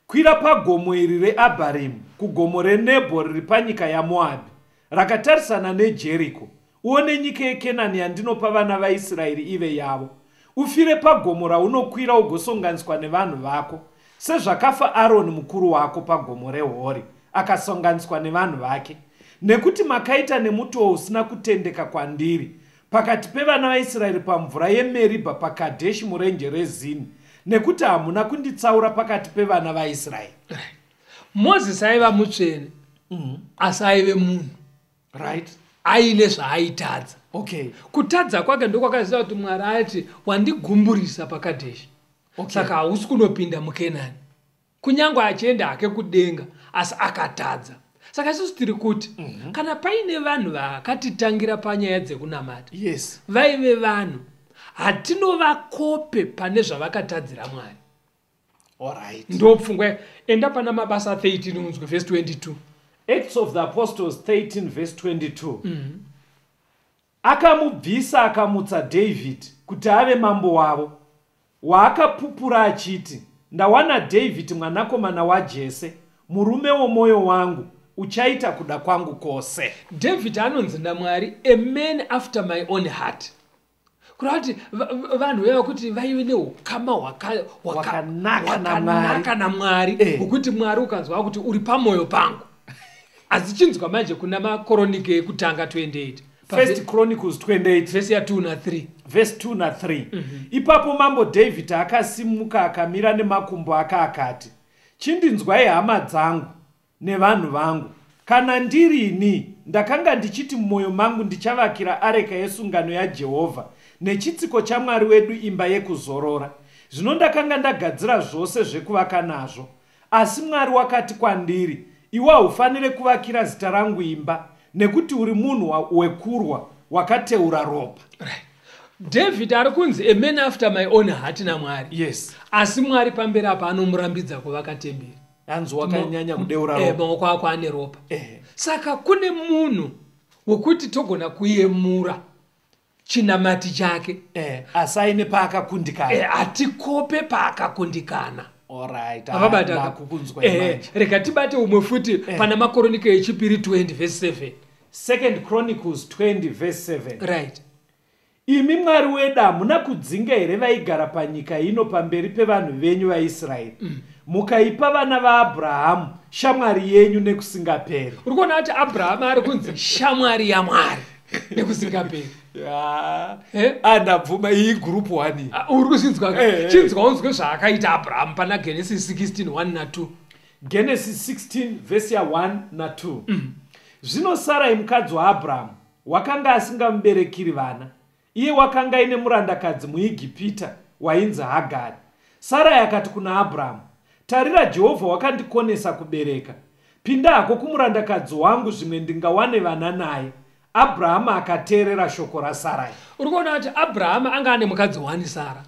"Kwira pagomo iri reAbharimu, kugomo reNebho riri panyika yaMoabhi, rakatarisana neJeriko, uone nyika yeKenani yandinopa vana vaIsraeri ive yavo. Ufire pagomo raunokwira ugosonganiswa nevanhu vako, sezvakafa Aroni mukuru wako pagomo reHori akasonganiswa nevanhu vake, nekuti makaita nemutoo usina kutendeka kwandiri pakati pevana vaIsraeri pamvura yeMeribha paKadheshi murenje reZini, nekuti hamuna kunditsaura pakati pevana vaIsraeri." Mozisi aiva mutsvene, asi aive munhu aine zvaaitadza. Kutadza kwake ndokwakaziva kuti Mwari ati, "Wandigumburisa paKadheshi, saka hausi kunopinda muKenani." Kunyange achienda hake kudenga, asi akatadza. Saka isusu tiri kuti kana paine vanhu vakatitangira panyaya dzekunamata, vaive vanhu, hatinovakope pane zvavakatadzira Mwari. Ndopfungwa. Enda pana Mabasa 13 unzwe vhesi 22. Acts of the Apostles 13 verse 22. Akamubvisa akamutsa David kuti ave mambo wavo, waakapupura achiti, "Ndawana David mwanakomana waJese, murume womwoyo wangu, uchaita kuda kwangu kwose." David anonzi naMwari "a man after my own heart", kureva kuti vanhu vaiva kuti vaive neukama Hwakanaka naMwari. hwakanaka naMwari, hwekuti Mwari ukanzwa kuti uri pamwoyo pangu. Asi chinzwa manje kuna Makoronike ekutanga 28, First Chronicles 28, vhesi ya2 na3. Vhesi 2 na3. Ipapo mambo Dhavhidhi akasimuka akamira nemakumbo ake akati, "Chindinzwai, hama dzangu nevanhu vangu. Kana ndirini, ndakanga ndichiti mumwoyo mangu, ndichavakira areka yesungano yaJehovha nechitsiko chaMwari wedu imba yekuzorora. Zvino ndakanga ndagadzira zvose zvekuvaka nazvo. Asi Mwari wakati kwandiri, 'Iwe haufaniri kuvakira zita rangu imba, nekuti uri munhu wekurwa, wakateura ropa.'" Right. David ari kunzi a man after my own heart naMwari, asi Mwari pamberi apa anomurambidza kuvaka temberi. Hanzi wakanyanya kudeura ropa. Maoko ako ane ropa. Saka kune munhu wekuti togona kuyemura chinamati chake, Asi aine paakakundikana. Hatikope paakakundikana. Alright. Avabata. Ndakukunzwa manje. Rega tibate umwe futi pana Makoronike echipiri 20 vhesi 7. Second Chronicles 20 verse 7. Imi Mwari wedu, hamuna kudzinga here vaigara panyika ino pamberi pevanhu venyu vaIsraeri, mukaipa vana vaAbhurahamu shamwari yenyu nekusingaperi? Uri kuona kuti Abrahamu ari kunzi shamwari yaMwari nekusingaperi. Eh? Andabvuma, iyi group 1 iyi. Ah, uri kuzvinzwa? Eh. Chinzwa unzwe zvaakaita Abrahamu pana Genesis 16 1 na2. Genesis 16 vhesi ya1 na2. Zvino Sarai mukadzi waAbhurahamu wakanga asingamuberekiri vana. Iye wakanga aine murandakadzi muIgipita wainzi Hagari. Sarai akati kuna Abhurahamu, "Tarira, Jehovha wakandikonesa kubereka. Pinda hako kumurandakadzi wangu, zvimwe ndingawane vana naye." Abhurahamu akateerera shoko raSarai. Uri kuona kuti Abrahamu anga ane mukadzi wani, Sara,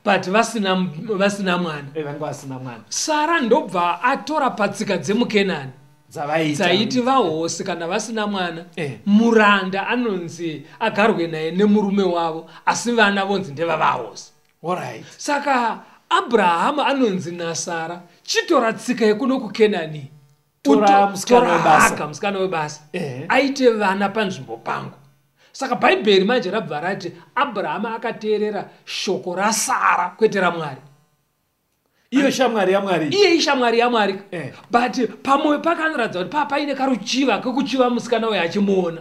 but vasina mwana. Vanga vasina mwana. Sara ndobva atora patsika dzemuKenani dzavaita dzaiti vahosi kana vasina mwana, muranda anonzi agarwe naye nemurume wavo, asi vana vonzi ndevavahosi. Saka Abrahamu anonzi naSara, chitora tsika yekuno kuKenani, Tora musikana webasa. Haga musikana webasa, Ehe. aite vana panzvimbo pangu. Saka Bhaibheri manje rabva rati Abrahamu akateerera shoko raSara, kwete raMwari. Iyo shamwari yaMwari. Iye ishamwari yaMwari. Eh. But pamwoyo pake anoratidza kuti paine karuchiva kekuchiva musikana uyo achimuona.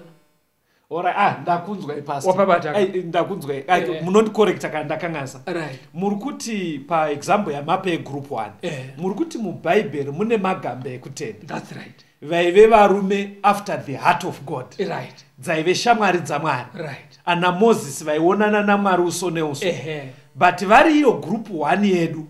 Alright, ah, ndakunzwai pastor. Wapabata. Ai, ndakunzwai. Ai, Eh. munondikorekta kana ndakanganisa. Right. Muri kuti paexample yamapa yegroup 1, Eh. muri kuti muBhaibheri mune magamba ekutenda That's right. vaive varume after the heart of God, Right. dzaive shamwari dzaMwari, Right. ana Mozisi vaionana naMwari uso neuso. Ehe. But vari iyo group 1 yedu,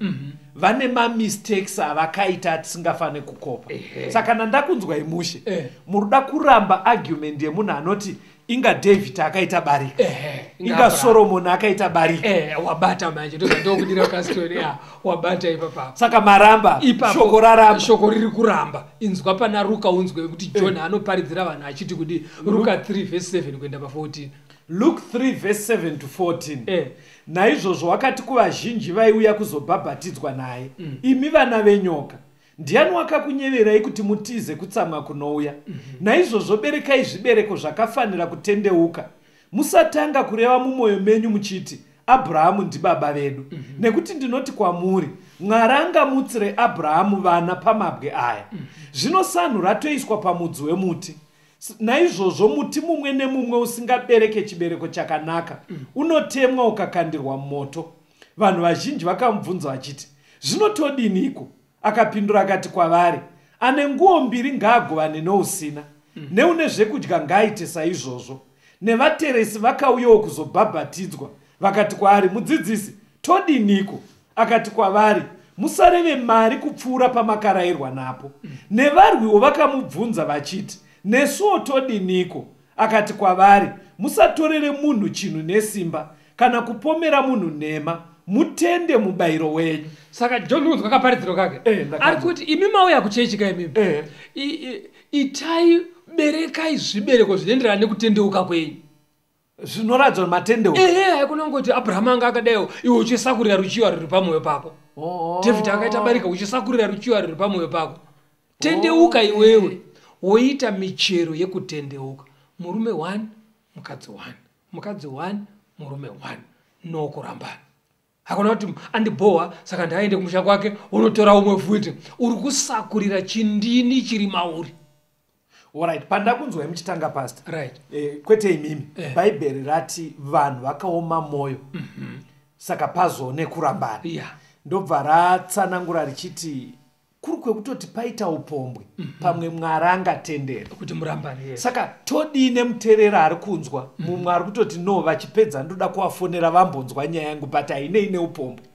vane mamistakes avakaita atisingafaniri kukopa. Ehe. Saka kana ndakunzwai mushe, Eh. muruda kuramba argument yemunhu anoti inga David akaita barika, Ehe. inga Soromoni akaita barika. Eh, wabata manje, ndozvandokudira kastori. Ya, wabata ipapapo. Saka maramba. Ipapo Shoko raramba. Shoko riri kuramba. Inzwa pana Ruka, unzwe kuti John anoparidzira vanhu achiti kudi. Ruka 3 verse 7 kuenda pa14. Luke 3 verse 7 to 14. Eh. Naizvozvo wakati kuvazhinji vaiuya kuzobhabhatidzwa naye, imi vana venyoka, ndiani wakakunyeverai kuti mutize kutsamwa kunouya? Naizvozvo berekai zvibereko zvakafanira kutendeuka. Musatanga kureva mumwoyo menyu muchiti, Abrahamu ndibaba vedu, nekuti ndinoti kwamuri, Mwari angamutsire Abrahamu vana pamabwe aya. Zvino sanhu ratoiswa pamudzi wemuti. Naizvozvo muti mumwe nemumwe usingabereke chibereko chakanaka unotemwa ukakandirwa mumoto. Vanhu vazhinji vakamubvunza vachiti, zvinotodiniko? Akapindura akati kwavari, ane nguo mbiri ngaagovane nousina, neune zvekudya ngaaite saizvozvo. Nevateresi vakauyawo kuzobhabhatidzwa, vakati kwaari, mudzidzisi, todiniko? Akati kwavari, musareve mari kupfuura pamakarayirwa napo. Nevarwiwo vakamubvunza vachiti, nesuwo todiniko? Akati kwavari, musatorere munhu chinhu nesimba, kana kupomera munhu nhema, mutende mubayiro wenyu. Saka John unzwa kaparidziro kake. Eh, ndakanzwa. Ari kuti imi mauya kuchechi ka imimi, Eh. Itai, berekai zvibereko zvinoenderana nekutendeuka kwenyu. Zvinoratidza kuti matendeuka. Ehe, haikunongoti Abrahamu anga akadaiwo, iwe uchisakurira ruchiva ruri pamwoyo pako. Oh. David akaita barika, uchisakurira ruchiva ruri pamwoyo pako. Tendeuka iwewe, woita michero yekutendeuka. Murume 1, mukadzi 1, mukadzi 1, murume 1, nokurambana. Hakuna kuti andibhowa saka ndaende kumusha kwake unotora umwe futi. Uri kusakurira chindini chiri mauri. Alright, pandakunzwai muchitanga pastor. Right. Kwete imimi. Eh. Bhaibheri rati vanhu vakaoma mwoyo, saka pazone kurambana. Yeah. Ndobva ratsanangura richiti kuri kwekutoti paita upombwe, pamwe Mwari angatendera kuti murambane. Yes. Saka todii nemuteereri ari kunzwa? Mumwe ari kutoti no, vachipedza ndoda kuvafonera vambonzwa nyaya yangu, but hainei neupombwe.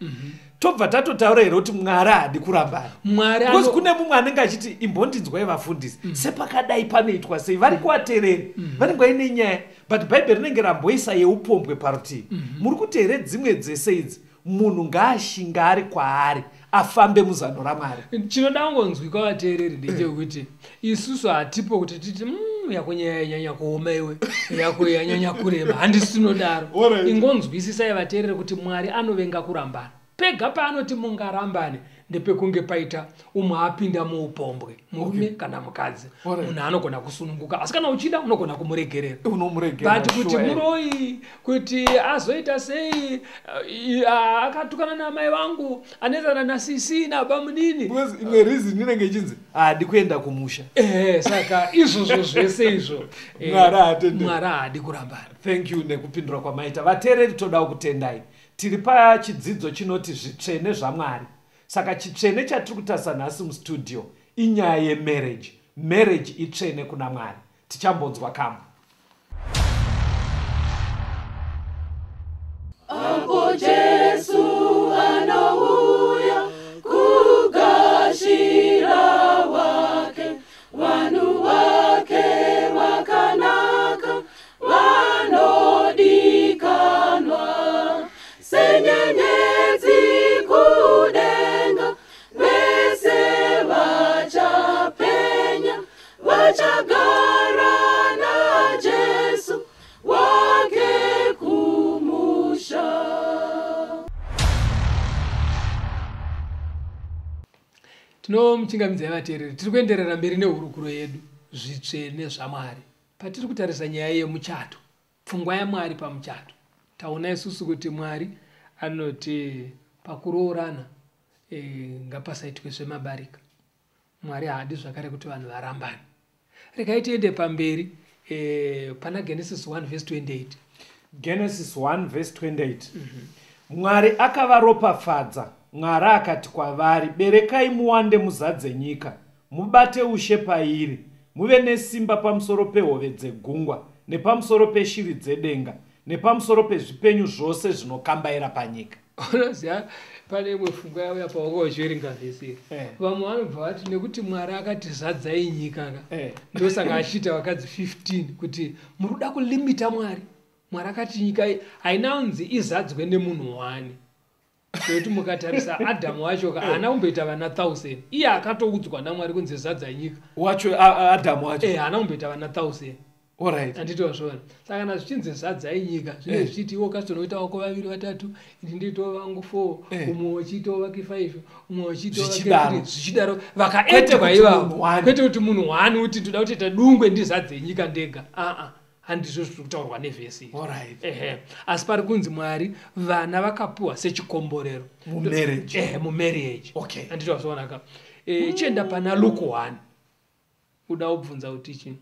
Tobva tatotaura here kuti Mwari haadi kurambana? Mwari Because kune mumwe anenge achiti imbondinzwai vafundisi, sepakadai panoitwa sei? Vari kuvateereri vanenge vaine nyaya, but Bhaibheri rinenge ramboisa yeupombwe parutivi. Muri kuti here dzimwe dzese idzi munhu ngaashinga ari kwaari, afambe muzano raMwari? Chinoda kungonzwikwa vateereri ndechekuti isusu hatipo kuti titi, yako nyaya yanyanya kuoma, iwe yako yanyanya kurema. Handisi tinodaro. Alright. Ingonzwisisai vateereri kuti Mwari anovenga kurambana. Pega paanoti mungarambane ndepekunge paita umwe apinda muupombwe, murume kana mukadzi. Alright. Munhu anogona kusununguka, asi kana uchida unogona kumuregerera. Unomuregerera, But kuti sure, eh. muroi kuti azoita sei, akatukana namai vangu, anetsana nasisi nabamunini. Because imwe reason inenge ichinzi haadi kuenda kumusha. Saka izvozvo zvese izvo, Mwari haatenderi. Mwari haadi kurambana. Thank you nekupindura kwamaita. Vateereri, todawo kutendai. Tiri pachidzidzo chinoti zvitsvene zvaMwari. Saka chitsvene chatiri kutarisa nhasi mustudio inyaya yemarriage. Marriage itsvene kuna Mwari. Tichambonzwa kamwe. Apo Jesu anouya kugashira wake, vanhu vake vakanaka vanodikanwa, senyenyedzi kudenga vese vachapenya, vachagara na Tinomuchingamidzai vateereri, tiri kuenderera mberi nehurukuro yedu zvitsvene zvaMwari. Patiri kutarisa nyaya yemuchato, pfungwa yaMwari pamuchato. Taona isusu kuti Mwari anoti pakuroorana ngapasaitwe zvemabarika. Mwari haadi zvakare kuti vanhu varambane. Regai tiende pamberi pana Genesis 1 verse 28. Genesis 1 verse 28. Mwari akavaropafadza. Mwari akati kwavari, berekai muwande muzadze nyika, mubate ushe pairi, muve nesimba pamusoro pehove dzegungwa, nepamusoro peshiri dzedenga, nepamusoro pezvipenyu zvose zvinokambaira panyika. Unoziva, pane imwe pfungwa yauya pawanga uchiverenga vhesi iri. Vamwe vanobva vati nekuti Mwari akati zadzai nyika ka, ndosaka achiita vakadzi 15, kuti muri kuda kulimita Mwari. Mwari akati nyika haina kunzi izadzwe nemunhu wani. Nekuti mukatarisa Adhamu wacho ka, haana kumboita vana 1000. Iye akatoudzwa naMwari kunzi zadzai nyika. Wacho, Adhamu wacho. Haana kumboita vana 1000. Handiti wazviona. Saka kana zvichinzi zadzai nyika, zvinenge zvichiti iwo kasitonoita wako vaviri vatatu, ini ndoitawo vangu 4, umwe uchiitawo vake 5, umwe uchiitawo vake 3, zvichidaro. Vakaetwa ivavo. Kwete kuti munhu 1 uti ndoda kutoita dungwe ndizadze nyika ndega. Handizvo zviri kutaurwa nevhesi iri. Asi pari kunzi Mwari vana vakapuwa sechikomborero. Mumarriage. Mumarriage. Handiti wazviona ka. Chienda pana Luke 1. Uda kubvunza kuti chii?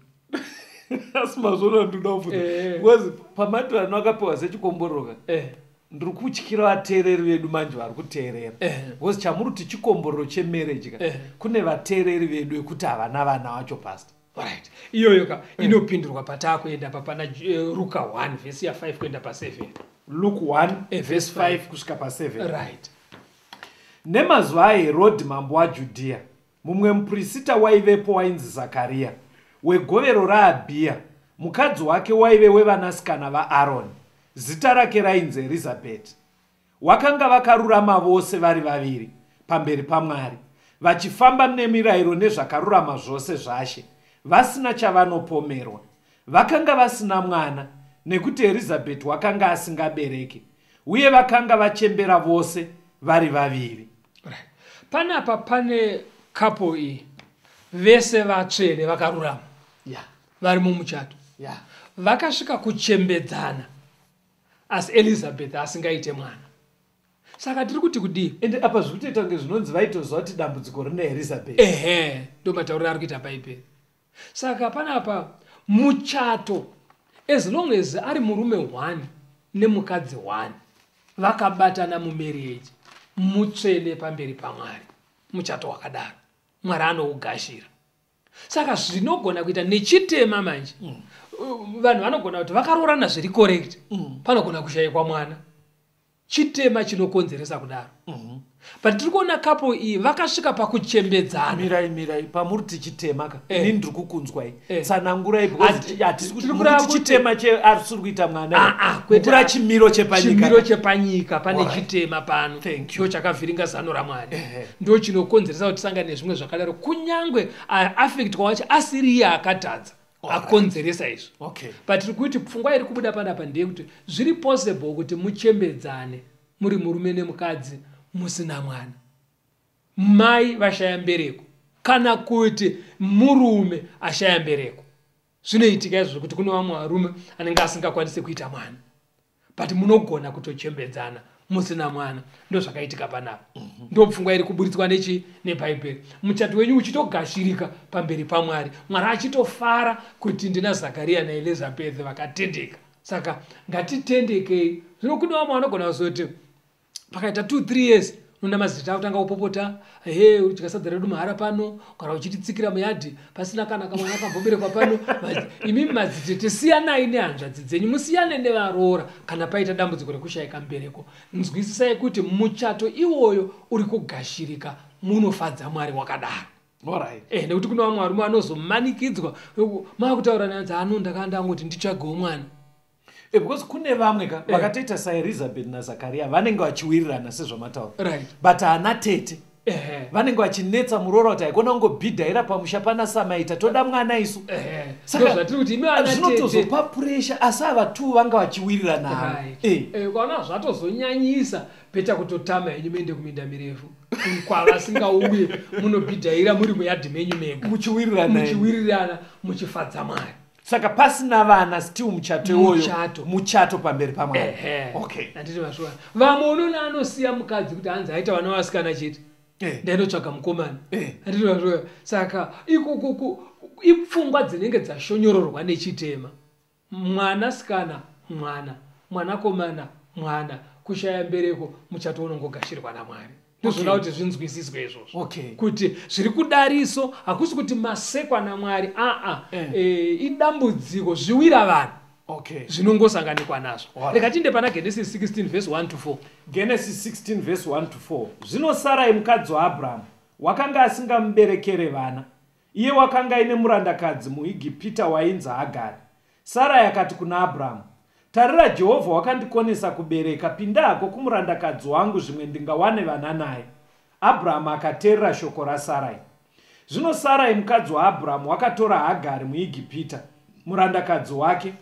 Asi mazvona ndinoda kubvunza. Because pamati vanhu vakapiwa sechikomborero ka. Ndiri kutyira vateereri vedu manje vari kuteerera. Because chamuri kuti chikomborero chemarriage ka. Kune vateereri vedu ekuti havana vana vacho, pastor. Right. Iyoyo ka inopindurwa pataakuenda pa pana Luka 1 verse ya 5 kuenda pa 7. Luke 1 verse 5 kusvika pa 7. Nemazuva aHerodhi mambo waJudhea, mumwe muprista waivepo wainzi Zakaria, wegovero raAbhiya. Mukadzi wake waive wevanasikana vaAroni, zita rake rainzi Elizabheti. Wakanga vakarurama vose vari vaviri pamberi paMwari, vachifamba nemirayiro nezvakarurama zvose zvaShe, vasina chavanopomerwa. Vakanga vasina mwana, nekuti Elizabheti wakanga asingabereki, uye vakanga vachembera vose vari vaviri. Panapa pane couple iyi, vese vatsvene vakarurama. Vari mumuchato. Vakasvika kuchembedzana, asi Elizabeth asingaite mwana. Saka tiri kuti kudii? Ende apa zviri kutoita kunge zvinonzi vaitoziva kuti dambudziko rine Elizabeth. Ndo matauriro ari kuita Bhaibheri. Saka panapa muchato, as long as ari murume 1 nemukadzi 1 vakabatana mumarriage, mutsvene pamberi paMwari. Muchato wakadaro Mwari anougashira. Saka zvinogona kuita nechitema manje. Vanhu vanogona kuti vakaroorana zviri correct, panogona kushayikwa mwana. Chitema chinokonzeresa kudaro. But tiri kuona couple iyi vakasvika pakuchembedzana. Mirai, mirai, pamuri tichitema ka. Ini ndiri kukunzwai. Tsanangurai because hatisi kuti Tiri kureva muri kuti chitema che asiri kuita mwana. Kwete. Kukura chimiro chepanyika. Chimiro chepanyika pane chitema pano. Thank you. Ndo chakavhiringa zano raMwari. Ndo chinokonzeresa kuti tisangane nezvimwe zvakadaro, kunyangwe affect wacho asiri iye akatadza. Akonzeresa izvo. But tiri kuti pfungwa iri kubuda panapa ndeyekuti zviri possible kuti muchembedzane muri murume nemukadzi musina mwana. Mai vashaya mbereko kana kuti murume ashaya mbereko. Zvinoitika izvo kuti kune vamwe varume anenge asingakwanisi kuita mwana. But munogona kutochembedzana musina mwana. Ndo zvakaitika panapa. Ndo pfungwa iri kuburitswa neBhaibheri. Muchato wenyu uchitogashirika pamberi paMwari. Mwari achitofara kuti ndina Zakaria naElizabeth vakatendeka. Saka ngatitendekei. Zvino kune vamwe vanogona kuzoti pakaita 2-3 years unoona mazita akutanga kupopota, he udya sadza redu mahara pano, kana uchititsikira muyadhi pasina kana kamwana kamboberekwa pano. Imimi madzitete siyanai nehanzvadzi dzenyu, musiyane nevaroora kana paita dambudziko rekushayika mbereko. Nzwisisai kuti muchato iwoyo uri kugashirika, munofadza Mwari wakadaro. Nekuti kune vamwe varume vanozomanikidzwa makutaura naye, ano ndakanga ndangoti nditsvagewo mwana. Because kune vamwe ka vakatoita saElizabeth naZakaria vanenge vachiwirirana sezvamataura. But haana tete. Vanenge vachinetsa muroora kuti haikona kungobhidhaira pamusha pana Samaita, toda mwana isu. Saka Ndozvatiri kuti imi vana tete. zvinotozopa pressure, asi ava two vanga vachiwirirana havo. Ukaona zvatozonyanyisa, beta kutotama henyu muende kuminda mirefu. Kwavasingauye, munobhidhaira muri muyadhi menyu mega. Muchiwirirana. Muchiwirirana, muchifadza Mwari. Saka pasina vana, still muchato iwoyo. Muchato. Muchato pamberi paMwari. Ehe. Okay. Handiti vasvona vamwe unoona anosiya mukadzi kuti hanzi aita vana vasikana chete, ndainotsvaga mukomana. Handiti vasvona? Saka ikukuku ipfungwa dzinenge dzashonyororwa nechitema. Mwanasikana mwana, mwanakomana mwana, kushaya mbereko, muchato unongogashirwa naMwari. Ndozvoda kuti zvinzwisiswe izvozvo, kuti zviri kudariso hakusi kuti masekwa naMwari, aa. Idambudziko zviwira vanhu, zvinongosanganikwa nazvo. Rega tiinde pana Genesis 16 verse 1 to 4. Genesis 16 verse 1 to 4. Zvino Sarai mukadzi waAbrahamu wakanga asingamuberekere vana. Iye wakanga aine murandakadzi muIgipita wainzi Hagari. Sarai akati kuna Abrahamu, "Tarira, Jehovha wakandikonesa kubereka. Pinda hako kumurandakadzi wangu, zvimwe ndingawane vana naye." Abrahamu akateerera shoko raSarai. Zvino Sarai mukadzi waAbrahamu wakatora Hagari muIgipita, murandakadzi wake.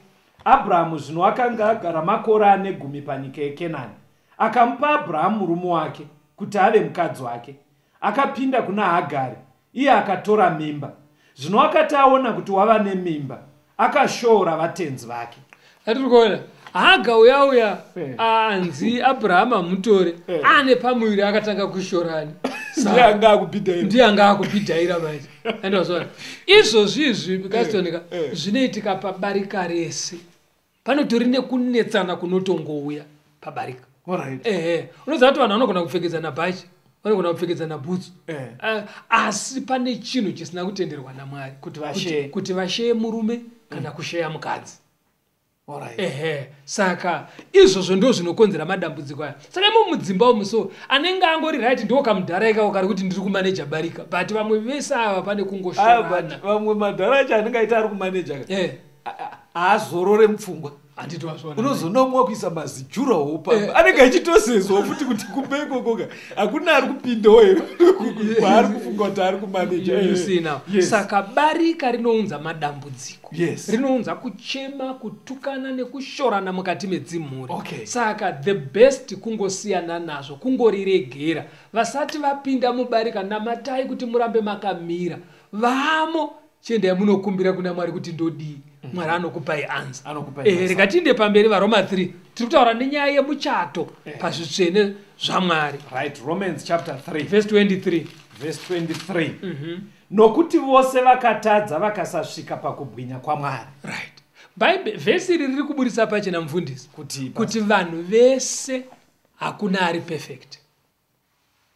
Abrahamu zvino akanga agara makore ane 10 panyika yeKenani. Akamupa Abrahamu murume wake kuti ave mukadzi wake. Akapinda kuna Hagari, iye akatora mimba. Zvino akati aona kuti wava nemimba, akashoora vatenzi vake. Atiri kuona Haga uya uya anzi Abrahamu amutore, ane pamuviri, akatanga kushorani. Ndiye anga akubhidhaira. Ndiye anga akubhidhaira manje. Andazvona izvozvi izvi, Kastonika, zvinoitika pabarika rese. Panotori nekunetsana kunotongouya pabarika. Ehe, unoziva kuti vanhu vanogona kupfekedzana bhachi, vanogona kupfekedzana bhutsu, asi pane chinhu chisina kutenderwa naMwari. Kuti vasheye. Kuti vasheye murume kana kusheya mukadzi. Ehe, saka izvozvo ndo zvinokonzera madambudziko aya. Saka imo mudzimba umu, so anenge angori right ndo kamudhara ikako kari kuti ndiri kumaneja barika, but vamwe vese ava pane Ah, but kungoshorana. Vamwe madhara acho anenge aita ari kumaneja haazorore mupfungwa. Handiti wazviona? Unozonomwa kuisa mazijurawo pamba, anenge achitosezwa futi kuti kumba ikokoka hakuna ari kupindawo here kwaari kufunga kuti ari kumaneja. You see now? Yes. Saka barika rinounza madambudziko, rinounza kuchema, kutukana nekushorana mukati medzimhuri. Saka the best kungosiyana nazvo, kungoriregera. Vasati vapinda mubarika, namatai kuti murambe makamira. Vamo, chiendai munokumbira kuna Mwari kuti ndodii. Mwari anokupai answer. Anokupai answer. Rega tiinde pamberi, vaRoma 3. Tiri kutaura nenyaya yemuchato pazvitsvene zvaMwari. Right, Romans chapter 3. Verse 23. Verse 23. Nokuti vose vakatadza vakasasvika pakubwinya kwaMwari. Right, Bible vhesi iri riri kuburisa pachena, mufundisi, Kuti kuti vanhu vese, hakuna ari perfect.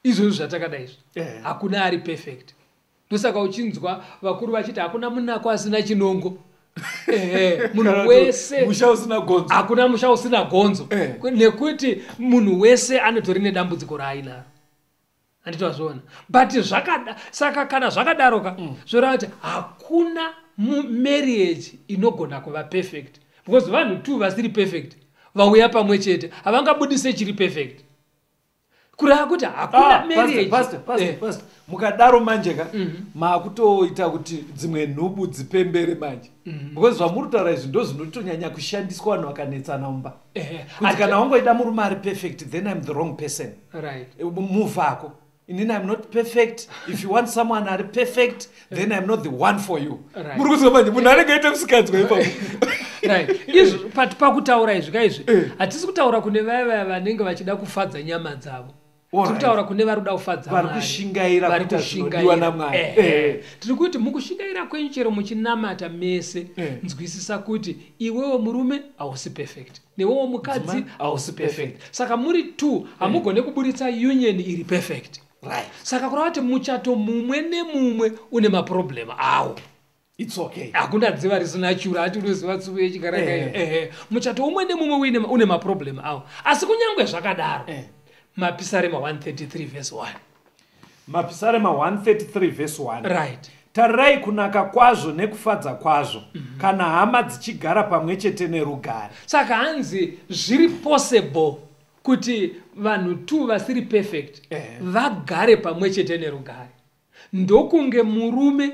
Izvozvo zvatakada izvi, hakuna ari perfect. Ndosaka uchinzwa vakuru vachiti hakuna munako asina chinongo. Ehe, Kana munhu kuti wese musha usina gonzo. Hakuna musha usina gonzo. Nekuti munhu wese anotori nedambudziko raainaro. Handiti wazviona? But zvakada, saka kana zvakadaroka, zvoreva kuti hakuna marriage inogona kuva perfect, because vanhu two vasiri perfect vauya pamwe chete havangabudise chiri perfect. Kureva kuti hakuna Ah, marriage. pastor, pastor, pastor, mukadaro manje ka, maakutoita kuti dzimwe nhubu dzipembere manje, because zvamuri kutaura izvi ndo zvinotonyanya kushandiswa vanhu vakanetsana mumba, kuti kana wangoida murume ari perfect, then I'm the wrong person. Muvhako inini I'm not perfect. If you want someone ari perfect, then I'm not the one for you. Muri kuzwa manje, munhu anenge aita musikanzwa ipapo. Right, izvo but pakutaura izvi kaizvi, hatisi kutaura kune vaya vaya vanenge vachida kufadza nyama dzavo. Tiri kutaura kune vari kuda kufadza Vari Mwari. kushingaira Vari kuita kushingaira. zvinodiwa naMwari. Tiri kuti mukushingaira kwenyu, chero muchinamata mese, nzwisisa kuti iwewo murume hausi perfect, newewo mukadzi Mudzimai hausi perfect. Saka muri two hamugone kuburitsa union iri perfect. Saka kureva kuti muchato mumwe nemumwe une maproblem awo. It's okay. Hakuna dziva risina chura, ati unoziva tsuku yechikaranga. Ehe, muchato umwe nemumwe une maproblem awo, asi kunyange zvakadaro, Mapisarema 133 verse 1. Mapisarema 133 verse 1. Tarirai kunaka kwazvo nekufadza kwazvo kana hama dzichigara pamwe chete nerugare. Saka hanzi zviri possible kuti vanhu two vasiri perfect vagare pamwe chete nerugare, ndokunge murume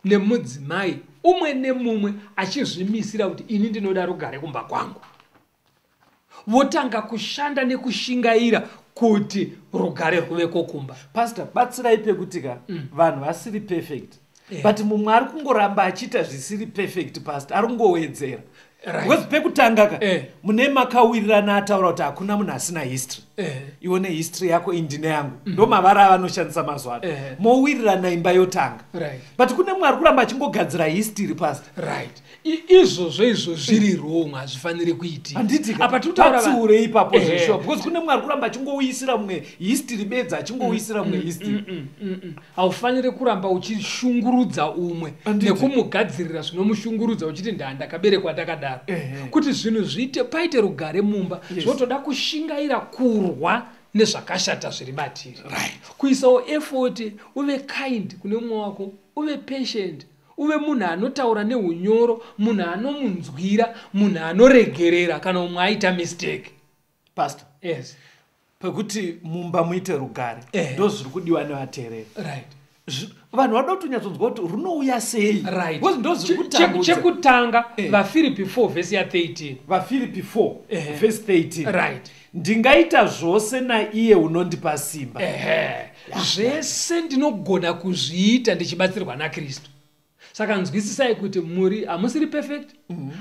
nemudzimai umwe nemumwe achizvimisira kuti ini ndinoda rugare kumba kwangu, votanga kushanda nekushingaira. Kuti rugare rwuveko kumba. Pastor, batsirai pekuti ka vanhu vasiri perfect, but mumwe ari kungoramba achiita zvisiri perfect, pastor, ari kungowedzera. Because pekutanga ka, mune makawirirana, ataura kuti hakuna munhu asina history. Iwe nehistory yako, indine yangu, ndo mavara avanoshandisa mazuva ano. Mowirirana, imba yotanga. But kune mumwe ari kuramba achingogadzira history, pastor. Right. Izvozvo izvo zviri wrong, hazvifaniri kuitika. Handiti? Apa tiri kutaura Batsiure ipapo zveshuwa, because kune mumwe ari kuramba achingouyisira mumwe history bedzi, achingouyisira mumwe history. Haufaniri kuramba uchishungurudza umwe nekumugadzirira zvinomushungurudza, uchiti ndaa ndakaberekwa ndakadaro. Kuti zvinhu zviite, paite rugare mumba, zvinotoda kushingaira kurwa nezvakashata zviri matiri, kuisawo effort, uve kind kune mumwe wako, uve patient, uve munhu anotaura neunyoro, munhu anomunzwira, munhu anoregerera kana umwe aita mistake. Pastor, Yes. pekuti mumba muite rugare, ndo zviri kudiwa nevateereri. Vanhu vanoda kutonyatsonzwa kuti runouya sei, because ndo zviri kutambudza. Chekutanga, VaFiripi 4 vhesi ya13. VaFiripi 4 vhesi 13. Right. Ndingaita zvose naiye unondipa simba. Ehe, zvese ndinogona kuzviita ndichibatsirwa naKristu. Saka nzwisisai kuti muri hamusiri perfect,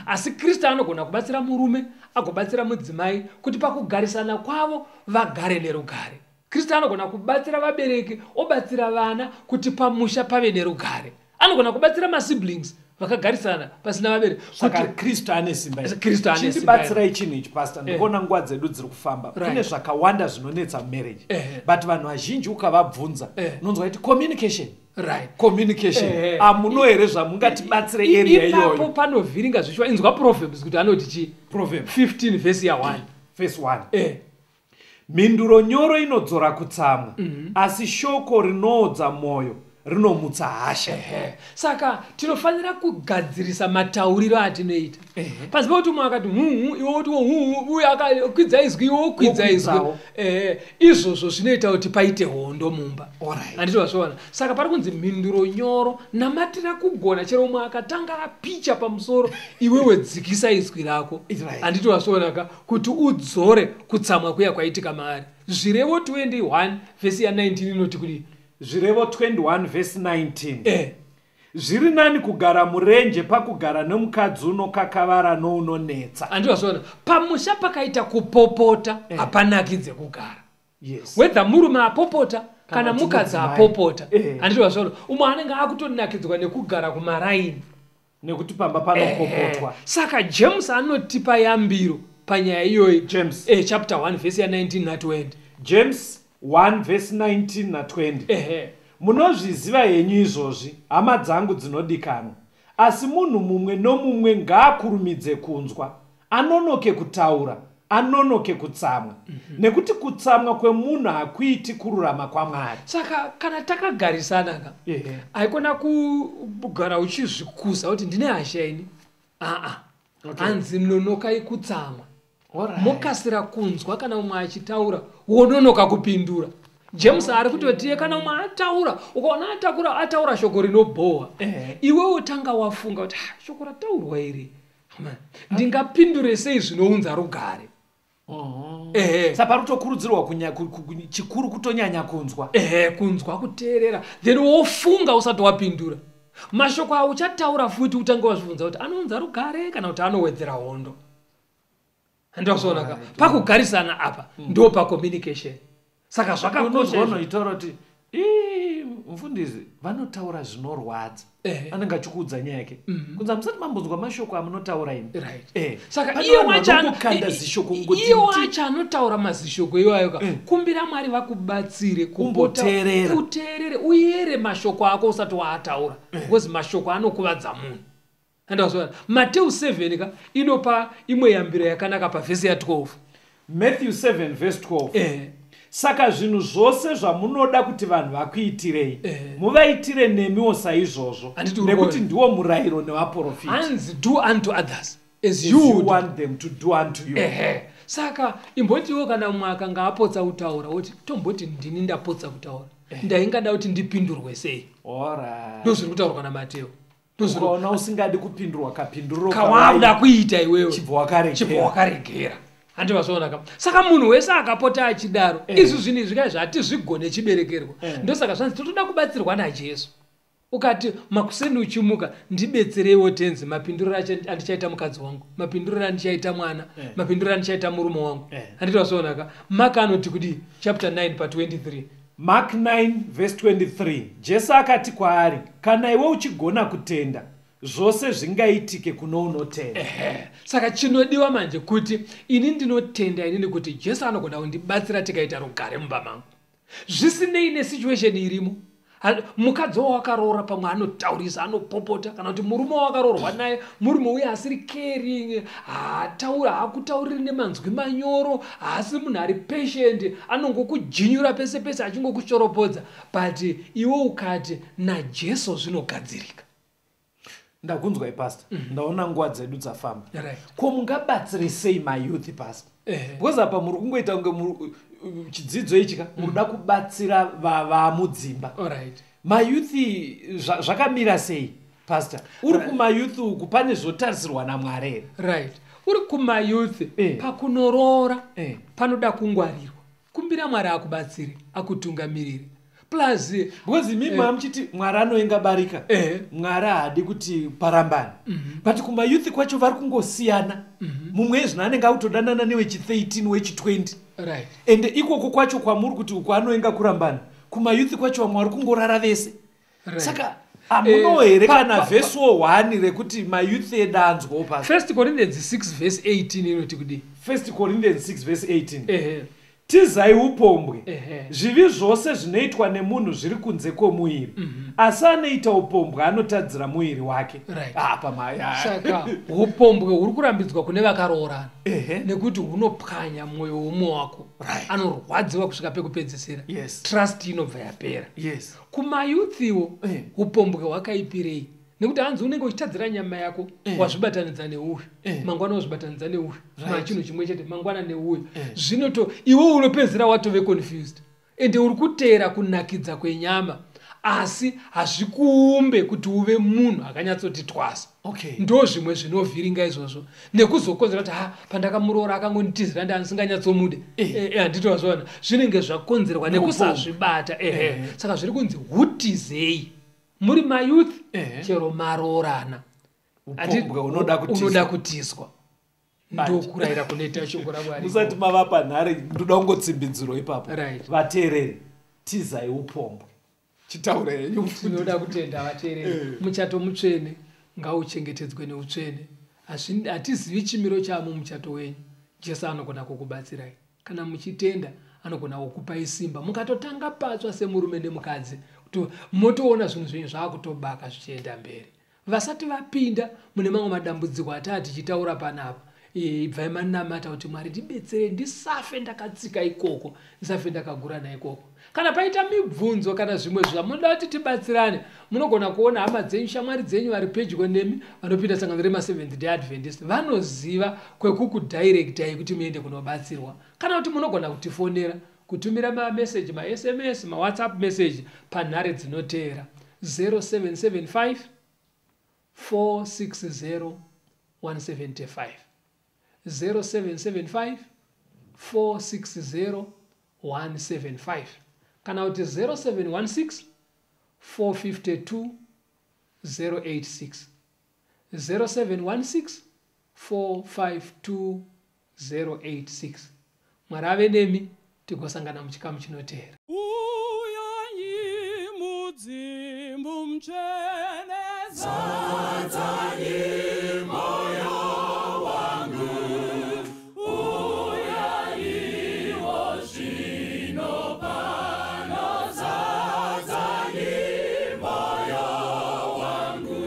asi Kristu anogona kubatsira murume, agobatsira mudzimai kuti pakugarisana kwavo vagare nerugare. Kristu anogona kubatsira vabereki, obatsira vana kuti pamusha pave nerugare. Anogona kubatsira masiblings vakagarisana pasina vabereki. Saka Kristu ane simba iri. Kristu ane simba. Chindibatsirai chinhu ichi, pastor. Ndikuona nguva dzedu dziri kufamba. Kune zvakawanda zvinonetsa mumarriage, but vanhu vazhinji ukavabvunza, unonzwa kuti communication, communication. Amuno here zvamungatibatsire area Ipapo iyoyo? panovhiringa zvichiwa. Inzwa Proverbs kuti anoti chii. Proverbs 15 vhesi ya1. Verse 1. Mhinduro nyoro inodzora kutsamwa, asi shoko rinoodza mwoyo rinomutsa hasha. Ehe. Saka tinofanira kugadzirisa matauriro atinoita. Pasi pekuti umwe akati huhu, iwe woti huhu, uyu akakwidza izwi, iwe wokwidza izwi. Wokwidzawo. Ehe, izvozvo zvinoita kuti paite hondo mumba. Handiti wazviona? Saka pari kunzi mhinduro nyoro, namatira kugona. Chero umwe akatanga apicha pamusoro, iwewe dzikisa izwi rako. Handiti wazviona ka, kuti udzore kutsamwa kuya kwaitika maari. Zvirevo 21 vhesi ya19 inoti kudii? Zvirevo 21 vhesi 19. Zviri nani kugara murenje pakugara nemukadzi unokakavara nounonetsa. Handiti wazviona? Pamusha pakaita kupopota, hapanakidze kugara. Whether murume apopota kana kuti mukadzi mudzimai. apopota. Handiti wazviona? Umwe anenge akutonakidzwa nekugara kumaraini Nekuti pamba panopopotwa. Saka James anotipa yambiro panyaya iyoyi. James. Chapter 1 vhesi ya19 na20. James 1 vhesi 19 na20. Munozviziva henyu izvozvi, hama dzangu dzinodikanwa. Asi munhu mumwe nomumwe ngaakurumidze kunzwa, anonoke kutaura, anonoke kutsamwa, nekuti kutsamwa kwemunhu hakuiti kururama kwaMwari. Saka kana takagarisana ka, haikona kugara uchizvikuza kuti ndine hasha ini. Aa, hanzi nonokai kutsamwa, mokasira kunzwa. Kana umwe achitaura, wononoka kupindura. James ari kutotiye kana umwe ataura, ukaona atakura ataura shoko rinobhohwa, iwe wotanga wafunga kuti, "Ah, shoko rataurwa iri, Hama, ndingapindure sei zvinounza rugare?" Ehe. Saka pari kutokurudzirwa chikuru kutonyanya kunzwa. Ehe, kunzwa, kuteerera, then wofunga usati wapindura. Mashoko auchataura futi, utange wazvibvunza kuti anounza rugare kana kuti anowedzera hondo. Handazviona ka? Pakugarisana apa ndo pacommunication. Saka zvakakosha Unonzwa izvo. unoitaura kuti, "Ii, mufundisi vanotaura zvinorwadza." Anenge achikuudza nyaya yake, kunzi hamusati mambonzwa mashoko amunotaura imi. Saka Pane iye vanhu wacho vanongokanda zishoko kungoti iye wacho anotaura mazishoko iwayo ka, kumbira Mwari vakubatsire Kumboteerera. Uteerere, uyere mashoko ako usati waataura, because mashoko anokuvadza munhu. Andazviona? Mateu 7 ka inopa imwe yambiro yakanaka pavhesi ya12. Matthew 7 verse 12. Saka zvinhu zvose zvamunoda kuti vanhu vakuitirei, muvaitire nemiwo saizvozvo, Handiti uri nekuti kuona? ndiwo murayiro nevaprofita. Hanzi do unto others as As you you would want them to do unto you. Ehe, saka imbotiwo kana mumwe akanga apotsa kutaura, woti tomboti ndini ndapotsa kutaura, ndaingada kuti ndipindurwe sei? Ndo zviri kutaurwa naMateo. Ukaona usingadi kupindurwa kapinduriro Kawakuda kuita iwewe, chibva wakaregera. Chibva wakaregera. Handi vazvaonaka. Saka munhu wese akapota achidaro, izvi zvinhu izvi kai zvatizvigone chiberekerwa. Ndosaka zvanzi totoda kubatsirwa naJesu. Ukati makuseni uchimuka, ndibetsereiwo Tenzi, mapinduriro andichaita mukadzi wangu, mapinduriro andichaita mwana, mapinduriro andichaita murume wangu. Handiti vazvaonaka. Mark anoti kudii? Chapter 9 pa23. Mark 9 verse 23, Jesu akati kwaari, kana iwe uchigona kutenda, zvose zvingaitike kuno unotenda. Saka chinodiwa manje kuti ini ndinotenda inini kuti Jesu anogona kundibatsira tikaita rugare mumba mangu, zvisinei nesituation irimo. Mukadzi wawakaroora pamwe anotaurisa, anopopota, kana kuti murume wawakaroorwa naye, murume uye asiri caring, haataura, haakutauriri nemanzwi manyoro, haasi munhu ari patient, anongokujinyura pese pese achingokushoropodza. But iwe ukati naJesu zvinogadzirika. Ndakunzwai, pastor. Ndaona nguva dzedu dzafamba. Ko mungabatsire sei mayouth, pastor? Because apa muri kungoita kunge chidzidzo ichi ka munoda kubatsira vamudzimba. Mayouth zvakamira sei, pastor? Uri kumayouth uku, pane zvotarisirwa naMwari here? Right, uri kumayouth, pakunoroora panoda kungwarirwa. Kumbira Mwari akubatsire, akutungamirire. Plus Because imimi mamuchiti Mwari anoenga barika, Mwari haadi kuti parambani, but kumayouth kwacho vari kungosiyana. Mumwe ezvino anenge akutodanana newechi13, wechi20. Ende ikoko kwacho kwamuri kuti uku anoenga kurambana, kumayouth kwacho vamwe vari kungorara vese. Saka hamuno here kana vhesiwo 1 rekuti mayouth edu anzwawo, pastor? First Corinthians 6 verse 18 inoti kudii? First Corinthians 6 verse 18. Ehe. Tizai upombwe. Zvivi zvose zvinoitwa nemunhu zviri kunze kwomuviri, asi anoita upombwe anotadzira muviri wake. Apa maya. Saka upombwe huri kurambidzwa kune vakaroorana nekuti hunopwanya mwoyo womumwe wako. Anorwadziwa kusvika pekupedzisira. Trust inobva yapera. Kumayouthwo, upombwe hwakaipirei? Nekuti hanzi unenge uchitadzira nyama yako. Wazvibatanidza neuyu, mangwana wazvibatanidza neuyu, machinhu chimwe chete, mangwana neuyu. Zvinoto iwe unopedzisira watove confused, ende uri kuteera kunakidza kwenyama, asi hazvikuumbe kuti uve munhu akanyatsoti twasa. Ndo zvimwe zvinovhiringa izvozvo nekuzokonzera kuti ha, pandakamuroora akangonditizira, ndandisinganyatsomude. Handiti wazviona? Zvinenge zvakonzerwa nekusazvibata. Ehe. Saka zviri kunzi hutizei muri mayouth, chero maroorana. Upombwe unoda kutizwa. Unoda kutizwa. Ndokurayira kunoita shoko raMwari. Musati mavapa nhare, ndoda kungotsimbidziro ipapo. Vateereri, tizai upombwe. Chitaura henyu. Tinoda kutenda vateereri. Muchato mutsvene ngauchengetedzwe neutsvene. Hatizivi chimiro chamo muchato wenyu. Jesu anogona kukubatsirai kana muchitenda. Anogona kukupai simba mukatotanga patsva semurume nemukadzi, kuti motoona zvinhu zvenyu zvaakutobaka zvichienda mberi. Vasati vapinda mune mamwe madambudziko ataa tichitaura panapa, ibvai manamata kuti Mwari ndibetsere, ndisafe ndakatsika ikoko, ndisafe ndakagurana ikoko. Kana paita mibvunzo kana zvimwe zvamunoda kuti tibatsirane, munogona kuona hama dzenyu, shamwari dzenyu vari pedyo nemi vanopinda sangano remaSeventh Day Adventist, vanoziva kwekukudhairektai kuti muende kunobatsirwa. Kana kuti munogona kutifonera, kutumira mameseji, maSMS, maWhatsApp message panhare dzinoteera: 0775 460 175, 0775 460 175, kana kuti 0716 452 086, 0716 452 086. Mwari ave nemi, tigosangana muchikamu chinoteera. Uyanyi mudzimu mutsvene, zadzanyi moyo wangu, uyayiwo zvino pano, zadzanyi moyo wangu,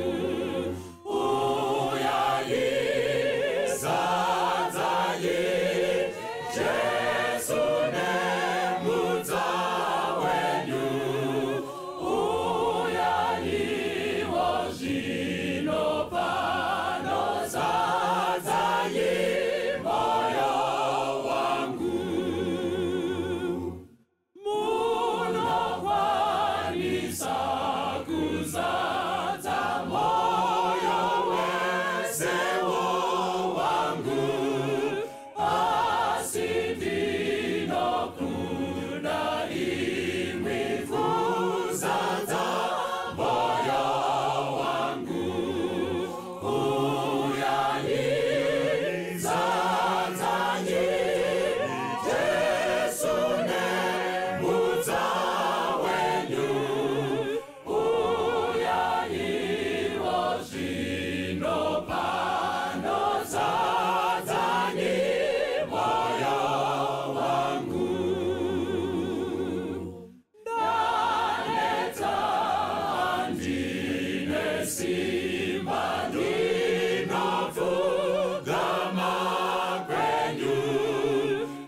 uyayi, zadzanyi, Jesu nemudza wenyu, uyayiwo zvino pano. Nesimba ndinopfugama kwenyu,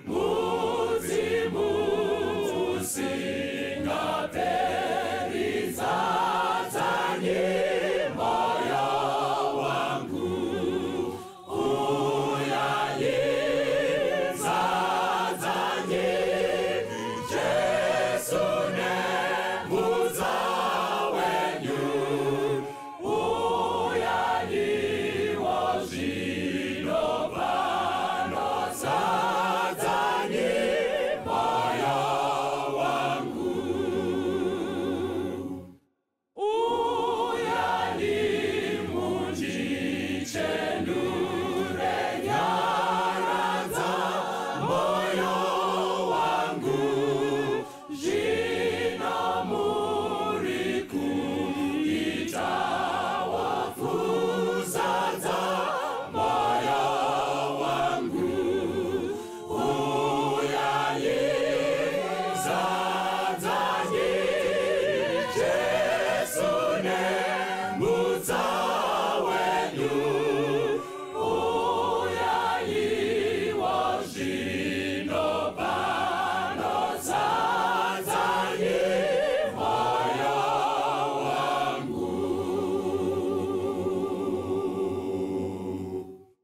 mudzimu usingaperi.